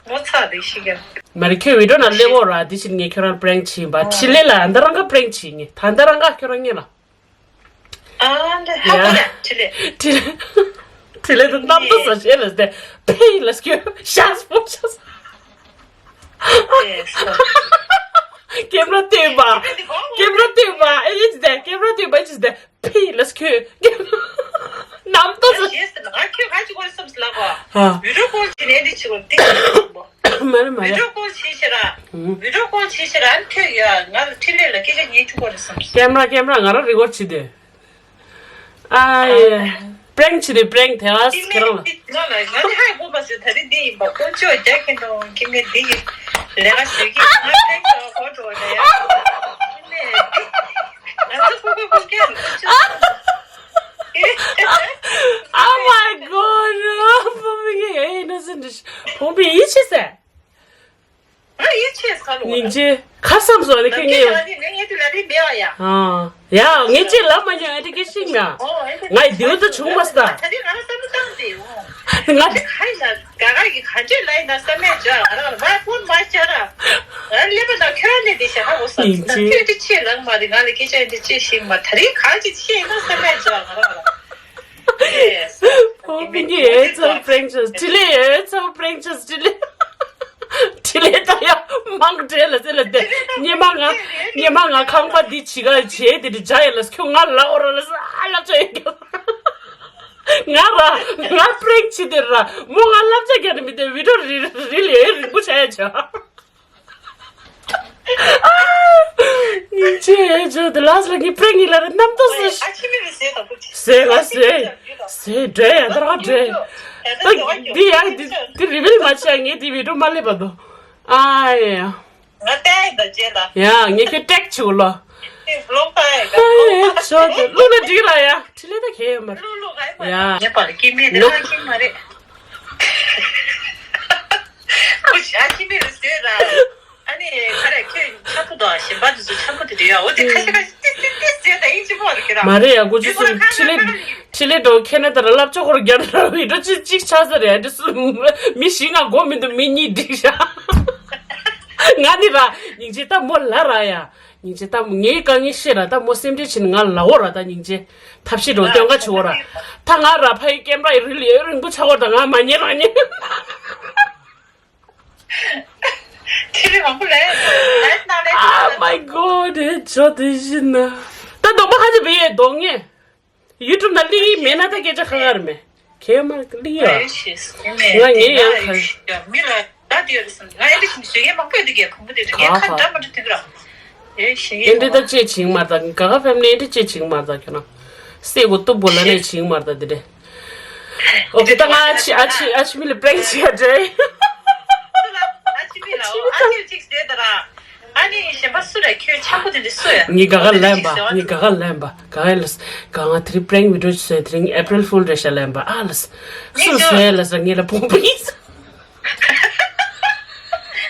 ངོ་ཚ་དེ་ཤི་ག་མ་རེད་ཁྱོད་བི་ཌིའོ་ནང་སླེབས་འོ་ར། དེ་བཞིན་ངས་ཁྱོད་རང་པྲེང་བྱེད་པ་ཁྲི་ལེ་ལ་ཨ་འདི་རང་ག་པྲེང་བྱེད་ངས་ད་འདི་རང་ག་ཁྱོད་རང་ངས་ལ། ཨ་ལེ་ཧ་གོ་ལེ་ཁྲི་ལེ། ཁྲི་ལེ། ཁྲི་ལེ་དུ་གནམ་ཏོ་ཟ་ཤེས་ལ་སྟེ་ཕེ་ལ་སྐྱོ་ཤ་སྤོ་ཤ་ས། ཀེམ་ར་ལྟོས་པ། ཀེམ་ར་ལྟོས་པ་ཨེ་ཅི་སྟེ་ཀེམ་ར་ལྟོས་པ་ཨེ་ཅི་སྟེ་ཕེ་ལ་སྐྱོ། གནམ་ཏོ་ཟ། ང་ཁྱོད་ག་ཅི་གོ་སམ་སི་ལ་གོ། ཧ། བི་ཌིའོ་ཀོལ་བྱེད་ནས་འདི་ཆི་གོ་འདི་ཆི་གོ། མ་རེད་མ་རེད། བི་ཌིའོ་ཀོལ་བྱེད་ཤེས་ར། ཨུ། བི་ཌིའོ་ཀོལ་བྱེད་ཤེས་ར་ཨ་ནི་ཁྱོད་ཡ་ང་ལ་ཁྲི་ལེ་ལ་སྐད་ཆ་ཉན་ཆུག་གོ་རེད་བསམ། ཀེམ་ར་ཀེམ་ར་ང་རང་རི་ཀོར་ཌི་བྱེད་དེ། ཨ་ཡེ། པྲེང་བྱེད་དེ་པྲེང་དེ་ཨ་ཁྱེད་རང་ལ། ང་ལ་ང་ལ་ཧ་གོ་མ་སོང་ད་རེས་འདི་ཡིན་པ་ཀོ་ཅོ་རྒྱ་ཁྱེད་འགྲོ་ཁྱེད་ངས་འདི་ཡིན་ལས་ཀ་བྱེད་ཀྱི་ང་པྲེང་ཟ་གོ་འགྲོ་ནས་ཡ། ཁྱེད་ནས་ང་ཚོ་ཁོ་ཁོ་ཁོ་ཁྱེད་ཀོ་ཅོ། Oh my god. ཕོ་མོ་ཡིན་ནོ་སེ་འདྲི་ཕོ་མོ་ཡིན་ཆེ་སེ། ང་ཡིན་ཆེ་ཁ་ལོ། སྙིང་རྗེ་ཁ་བསམ་སོང་ནི་ཁྱོད་ངའི་ཡོད། ངས་དེ་ལ་རིག་མེད་བ་ཡ། ཨ་ཡ་ངས་ཅི་ལབ་མ་མྱོང་ཨེ་འདྲ་སྐད་ཤིག་ང་། ཨོ་ཨེ་འདྲ་ང་ཡི་དེའུ་ད་བྱུང་མ་སྟ། ད་རིང་ང་རང་བསམ་བློ་བཏང་དེ་ཨོ། ང་ཁ་ཡིན་ན་ག་ག་གི་ག་འདྲས་ལ་ཡིན་ན་བསམ་མེད་བྱ་ང་རང་ལ་ཕོན་མ་བྱ་ར། ང་སླེབས་པ་དང་ཁྱོད་ལས་དེ་བྱ་ཧ་གོ་ས་ད་ཁྱོད་དེ་ཆེ་ལང་མ་རེད། ང་ལ་སྐད་ཆ་ཨེ་འདྲ་ཅི་ཤིག་མ་ད་རིང་ག་ཅི་ཆེ་ཡིན་ན་བསམ་མེད་བྱ་ང་རང་ལ། ཨོ་མི་ངའི་ཨེ་ཚོ་པྲེང་ཆོས་ཁྲི་ལེ་ཨེ་ཚོ་པྲེང་ཆོས་ཁྲི་ལེ། ཁྲི་ལེ་ད་ཡ་མང་གྲས་ལ་ཟེར་ལ་དེ་ཉི་མ་ང་ཉི་མ་ང་ཁང་པ་འདི་བྱི་ག་བྱེད་དེ་འདྲི་བྱ་ཡ་ལ་ཁྱོད་ང་ལ་འོ་ར་ལ་ས་ལ་ཚོད་ཡ། ང་ར་ང་པྲེང་ཆི་དེ་ར་མོ་ང་བསླབ་བྱ་རྒྱག་ནི་མི་དེ་བི་ཌིའོ་རི་རི་ལི་རིང་པོ་བྱ་ཡ་ཆ། སྙིང་རྗེ་ཡོད་ཆོག་དེ་ལགས་ལ་ངའི་པྲེང་ཡིན་ལ་རེད་རྣམ་རྟོག་སེ། ཟེ་ལ་ཟེ། ཟེ་འདྲེ་ཡ་འདྲ་འདྲེ། ད་འདི་ཡ་འདི་འདི་རི་བིལ་མ་བྱས་ངས་འདི་བི་ཌིའོ་མ་སླེབས་པ་དོ། ཨ་ཡ། ང་ལྟ་ཡི་ད་རྗེས་ལ། ཡ་ངས་ཁྱོད་ཀྲེག་བྱེད་ལོ། ཨེ་བློ་ཁ་ཡི་ད། ཨ་ཡ་ཆོག་དེ་ལུག་ན་འགྲིག་ར་ཡ་ཁྲི་ལེ་ད་ཁྱེད་ཡོད་མ་རེད། ལུག་ལུག་ཨེ་མ་ཡ། ངས་པར་སྐྱེ་མེད་དེ་ལུག་ཁ་ཁྱེད་མ་རེད། ཁུ་ཤ་ཁྱེད་མེད་རེད་ཟེར་ར། ཨ་ནི་ཁ་རས་ཁྱོད་ཆག་པོ་དང་གཞན་པ་དེ་ཚོ་ཆག་པོ་དེ་རེད་ཡ། འོ་དེ་ཁ་ཤ་ཁ་ཤ་ཏི་ཏི་ཏི་ཟེར་ད་ཡིན་གཅིག་པོ་རེད་ཀྱི་ར། མ་རེད་ཡ་ཀུ་ཅི་སུ་ཁྲི་ལེ་ཁྲི་ལེ་འགྲོ་ཁེ་ན་ད་ར་སློབ་ཆོག་ཁོར་རྒྱ་ན་ར་བི་ཌིའོ་ཅི་ཅིག་ཆགས་ས་རེད། ཨ་འདི་སུ་མི་བཞི་ང་མགོ་མི་འདུག་མི་གཉིས་འགྲིག་ཤག་ང་ནི་ར་སྙིང་རྗེ་ད་མོ་ལ་ར་ཡ། སྙིང་རྗེ་ད་ངའི་དཀའ་ངལ་ཤེས་ར་ད་མོ་སེམས་ཁྲལ་བྱེད་ནི་ང་ལ་འོ་ར་ད་སྙིང་རྗེ་ཐབས་ཤེས་འགྲོ་སྟོན་ཁ་བྱེད་འོ་ར། ད་ང་ར་ཕ་ཡི་ཀེམ་ར་ཡི་རི་ལི་རིང་པོ་ཆགས་འོ་ད་ང་མ་ཉན་རང་ཉན། ཁྱེད་རང་མང་པོ་ལས་ལས་གནང་ལས། Oh my god, ཇོ་དེ་བཞིན་ན། ད་གདོང་པ་ཁ་ཅིག་བེ་ཡས་གདོང་ངས། ཡུ་ཊུབ་ན་གླིང་ཡིག་མེད་ན་ད་སྐད་ཆ་ཁ་ཁར་མེད། ཁྱེད་མ་གླིང་ཡ། ང་ངའི་ཡང་ཁ། མི་ལ་ད་དེ་ཡོད་རེད་སམ། ང་ཨེ་འདྲ་ཞིག་ཞེ་ཡས་མང་པོ་ཡོད་དུ་གས་ཁུང་པོ་དེ་རེད་ངས་ཁ་འདྲ་མ་འདྲ་དུས་ར། ཨེ་ཞེ་ཡས་ཨེ་འདྲ་ད་ཅེས་བྱིང་མར་ད་ག་ག་ཕེམ་ལི་ཨེ་འདྲ་ཅེས་བྱིང་མར་ད་ཁྱོད་ན། སྲས་གོ་སྟུབ་བོ་ལ་ནས་བྱིང་མར་ད་དེ་རེད། ཨོ་ཁེ་ད་ང་ཨ་ཆི་ཨ་ཆི་ཨ་ཆི་མི་ལ་པྲེང་ཆི་ཡ་འདྲེ། ཨ་ཆི་མི་ལ་ཨོ་ཨ་ཆི་ཅིག་ཟེར་ད་ར། ཨ་ནི་གཞན་པ་སུ་རེད་ཁྱོད་ཆག་པོ་དེ་འདྲ་སུ་ཡ། ངས་ག་ག་ལན་པ་ངས་ག་ག་ལན་པ་ག་ག་ལ་ག་ང་དེ་རིང་པྲེང་བི་ཌིའོ་བཟོས་དེ་རིང་ཨེ་པྲིལ་ཕུལ་རེད་ཤག་ལན་པ་ཨ་ལ། སུ་བཟོས་ལ་ས་ངས་ལ་བོང་བུ་ཡིན།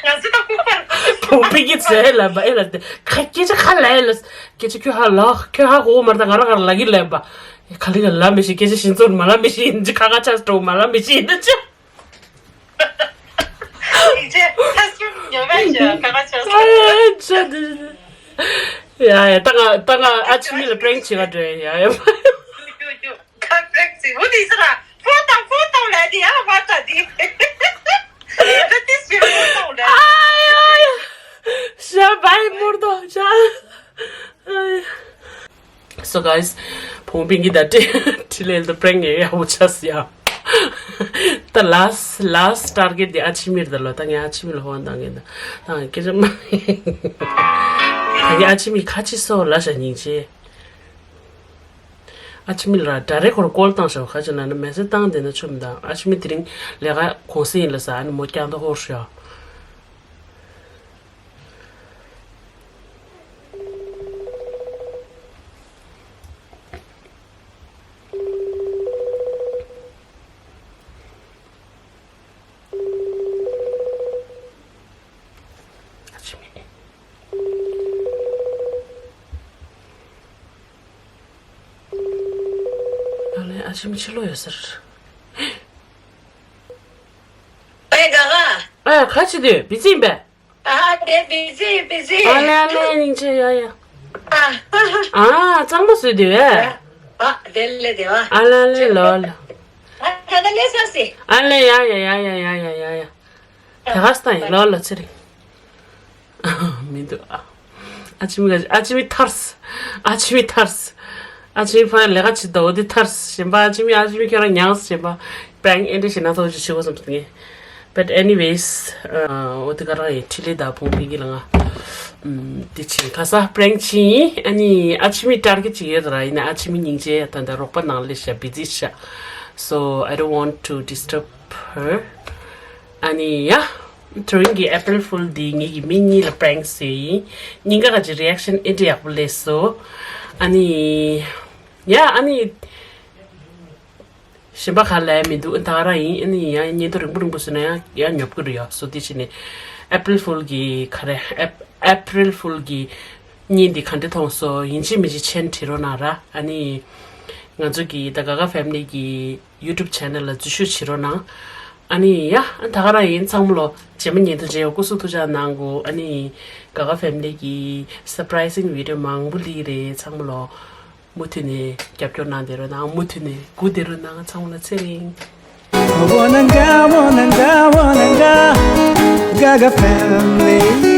ང་ཚོ་ད་ཁུག་པར། བོང་བུ་ཡིན་བཟོས་ལན་པ་ཨེ་ལ་དེ་ཁ་སྐད་ཆ་ཁ་ལ་ཨེ་ལ། སྐད་ཆ་ཁྱོད་ཧ་ལ་ཁྱོད་ཧ་གོ་མ་རེད་ད་ང་རང་ང་རང་ལ་གི་ལན་པ། ཁ་ལི་ང་ལ་མི་ཤེས་སྐད་ཆ་ཤིན་ཙོར་མ་ལ་མི་ཤེས་ཡིན་ཅི་ཁ་ཁ་ཆག་སྤྲོ་མ་ལ་མི་ཤེས་ཡིན་ཅི། ཡིན་ཅེ་ཐ་སུ་ཉོ་མེད་ཅེ་ཁ་ཁ་ཆག་སྤྲོ། ཨ་ཡ་ཡ་ད་ང་ད་ང་ཨ་ཆི་མི་ལ་པྲེང་བྱེད་ག་འགྲོ་ཡ་ཡ། ཁ་པྲེང་བྱེད་འུ་དི་ས་ར་ཕོ་དང་ཕོ་དང་ལ་དི་ཡ་མ་ད་དི། ད་དི་སི་ཕོ་དང་ལ་དི། ཤ་བའི་མོར་དོ་ཤ། So guys, ཕུང་པིང་གི་ད་ཏྲི་ཏྲི་ལེལ་དུ་པྲེང་ངེ་ཡ་འུ་ཆ་སི་ཡ། ད་last last target དེ་ཨ་ཆི་མིར་ད་ལོ་ད་ངས་ཨ་ཆི་མི་ལ་ཧོན་ད་ངེ་ད་ད་ངས་སྐད་ཆ་མ་ད་ངས་ཨ་ཆི་མི་ཁ་ཆི་སོ་ལ་ཤ་སྙིང་རྗེ། ཨ་ཆི་མི་ལ་ཌ་རེག་ཁོར་ཀོལ་བཏང་ཤོག་ཁ་ཆི་ན་ན་མེ་སེ་བཏང་དེ་ན་ཆོམ་ད་ཨ་ཆི་མི་དེ་རིང་ལས་ཀ་གོང་སེ་ཡིན་ལ་ས་ཨ་ནི་མོ་ཀྱང་ད་ཧོར་ཤོག་ཨ་ཆི་མི། ཨ་ལེ་ཨ་ཆི་མི་ཕྱི་ལོགས་ཡོད་ཟེར། ཨེ་ག་ག་ཨ་ཁ་ཆི་དུས་བི་ཛི་ཡིན་པས། ཨ་དེ་བི་ཛི་བི་ཛི། ཨ་ལེ་ཨ་ལེ་སྙིང་རྗེ་ཡ་ཡ། ཨ་ཨ་གཙང་མ་བཟོས་དུས་ཨེ། ཨ་དེ་ལེ་དེ་བ། ཨ་ལེ་ཨ་ལེ་ལོ་ལོ། ཨ་ད་ད་ལེ་ས་སི། ཨ་ལེ་ཡ་ཡ་ཡ་ཡ། དེ་ག་སྟ་ཡིན་ལོ་ལོ་ཚེ་རིང་། མི་འདུག་ཨ། ཨ་ཆི་མི་ག་ཨ་ཆི་མི་ཐར་སི། ཨ་ཆི་མི་ཐར་སི། ཨ་ཆི་མི་ཕ་ལས་ཀ་བྱེད་དོ་དེ་ཐར་སི་ཞེན་པ་ཨ་ཆི་མི་ཨ་ཆི་མི་ཁྱོད་རང་ཉངས་སི་ཞེན་པ་པྲེང་ཨེ་འདྲ་ཞེ་ན་ཚོ་ཅི་ཞུ་གོ་སམ་སི་ངེ། But anyways, འོ་དེ་ག་རང་ཡི་ཁྲི་ལི་ད་ཕུང་པིང་གི་ལ་ང་དེ་ཆེ་ཁ་ས་པྲེང་ཆི་ཨ་ནི་ཨ་ཆི་མི་ཊར་གེཊ་ཅིག་ཡོད་ར་ཡིན་ན་ཨ་ཆི་མི་སྙིང་རྗེ་ད་ད་རོགས་པ་ནང་ལས་ཤ་བི་ཛི་ཤ། So I don't want to disturb her. ཨ་ནི་ཡ། དེ་རིང་གི་April Fool འདི་ངེད་ཀྱི་མི་གཉིས་ལ་པྲེང་བཟོས་ཡིན། གཉིས་ཀ་ག་ཅི་རི་ཨེག་ཤན་ཨེ་འདྲ་ཡག་པོ་སླེབས་སོང་། ཨ་ནི། ཡ་ཨ་ནི། གཞན་པ་ག་ལ་ཡང་མི་འདུག་ད་ག་རང་ཡིན། ཨ་ནི་ཡང་བརྙན་ཐུང་རིང་པོ་རིང་པོ་བཟོས་ན་ཡང་ཡང་ཉོབ་ཀྱི་རེད་ཡ། སོ་དེ་བྱས་ནས་April Fool གི་ག་རེ་Ap- April Fool གི་བརྙན་འདི་ག་འདྲ་མཐོང་སོང་ཡིན་གཅིག་མིན་གཅིག་མཆན་བྲིས་རོགས་གནང་ར། ཨ་ནི་ང་ཚོ་གི་ད་ག་ག་ཕེ་མི་ལི་གི་YouTube channel ལ་འཛུལ་ཞུགས་བྱེད་རོགས་གནང་། ཨ་ནི་ཡ་ཨ་ད་ག་རང་ཡིན། ཚང་མ་ལོ་རྗེས་མ་ཉིན་དུ་མཇལ་ཡོང་། སྐུ་གཟུགས་ཐུགས་ཅག་གནང་གོ་ཨ་ནི་ག་ག་ཕེ་མི་ལི་གི་surprising video མང་པོ་སླེབས་ཀྱི་རེད། ཚང་མ་ལོ་མུ་མཐུད་ནས་རྒྱབ་སྐྱོར་གནང་བསྡད་རོགས་གནང་། མུ་མཐུད་ནས་སྒུག་བསྡད་རོགས་གནང་། ཚང་མ་ལ་ཚེ་རིང་། Wanna go, wanna go, wanna go, Gaga family.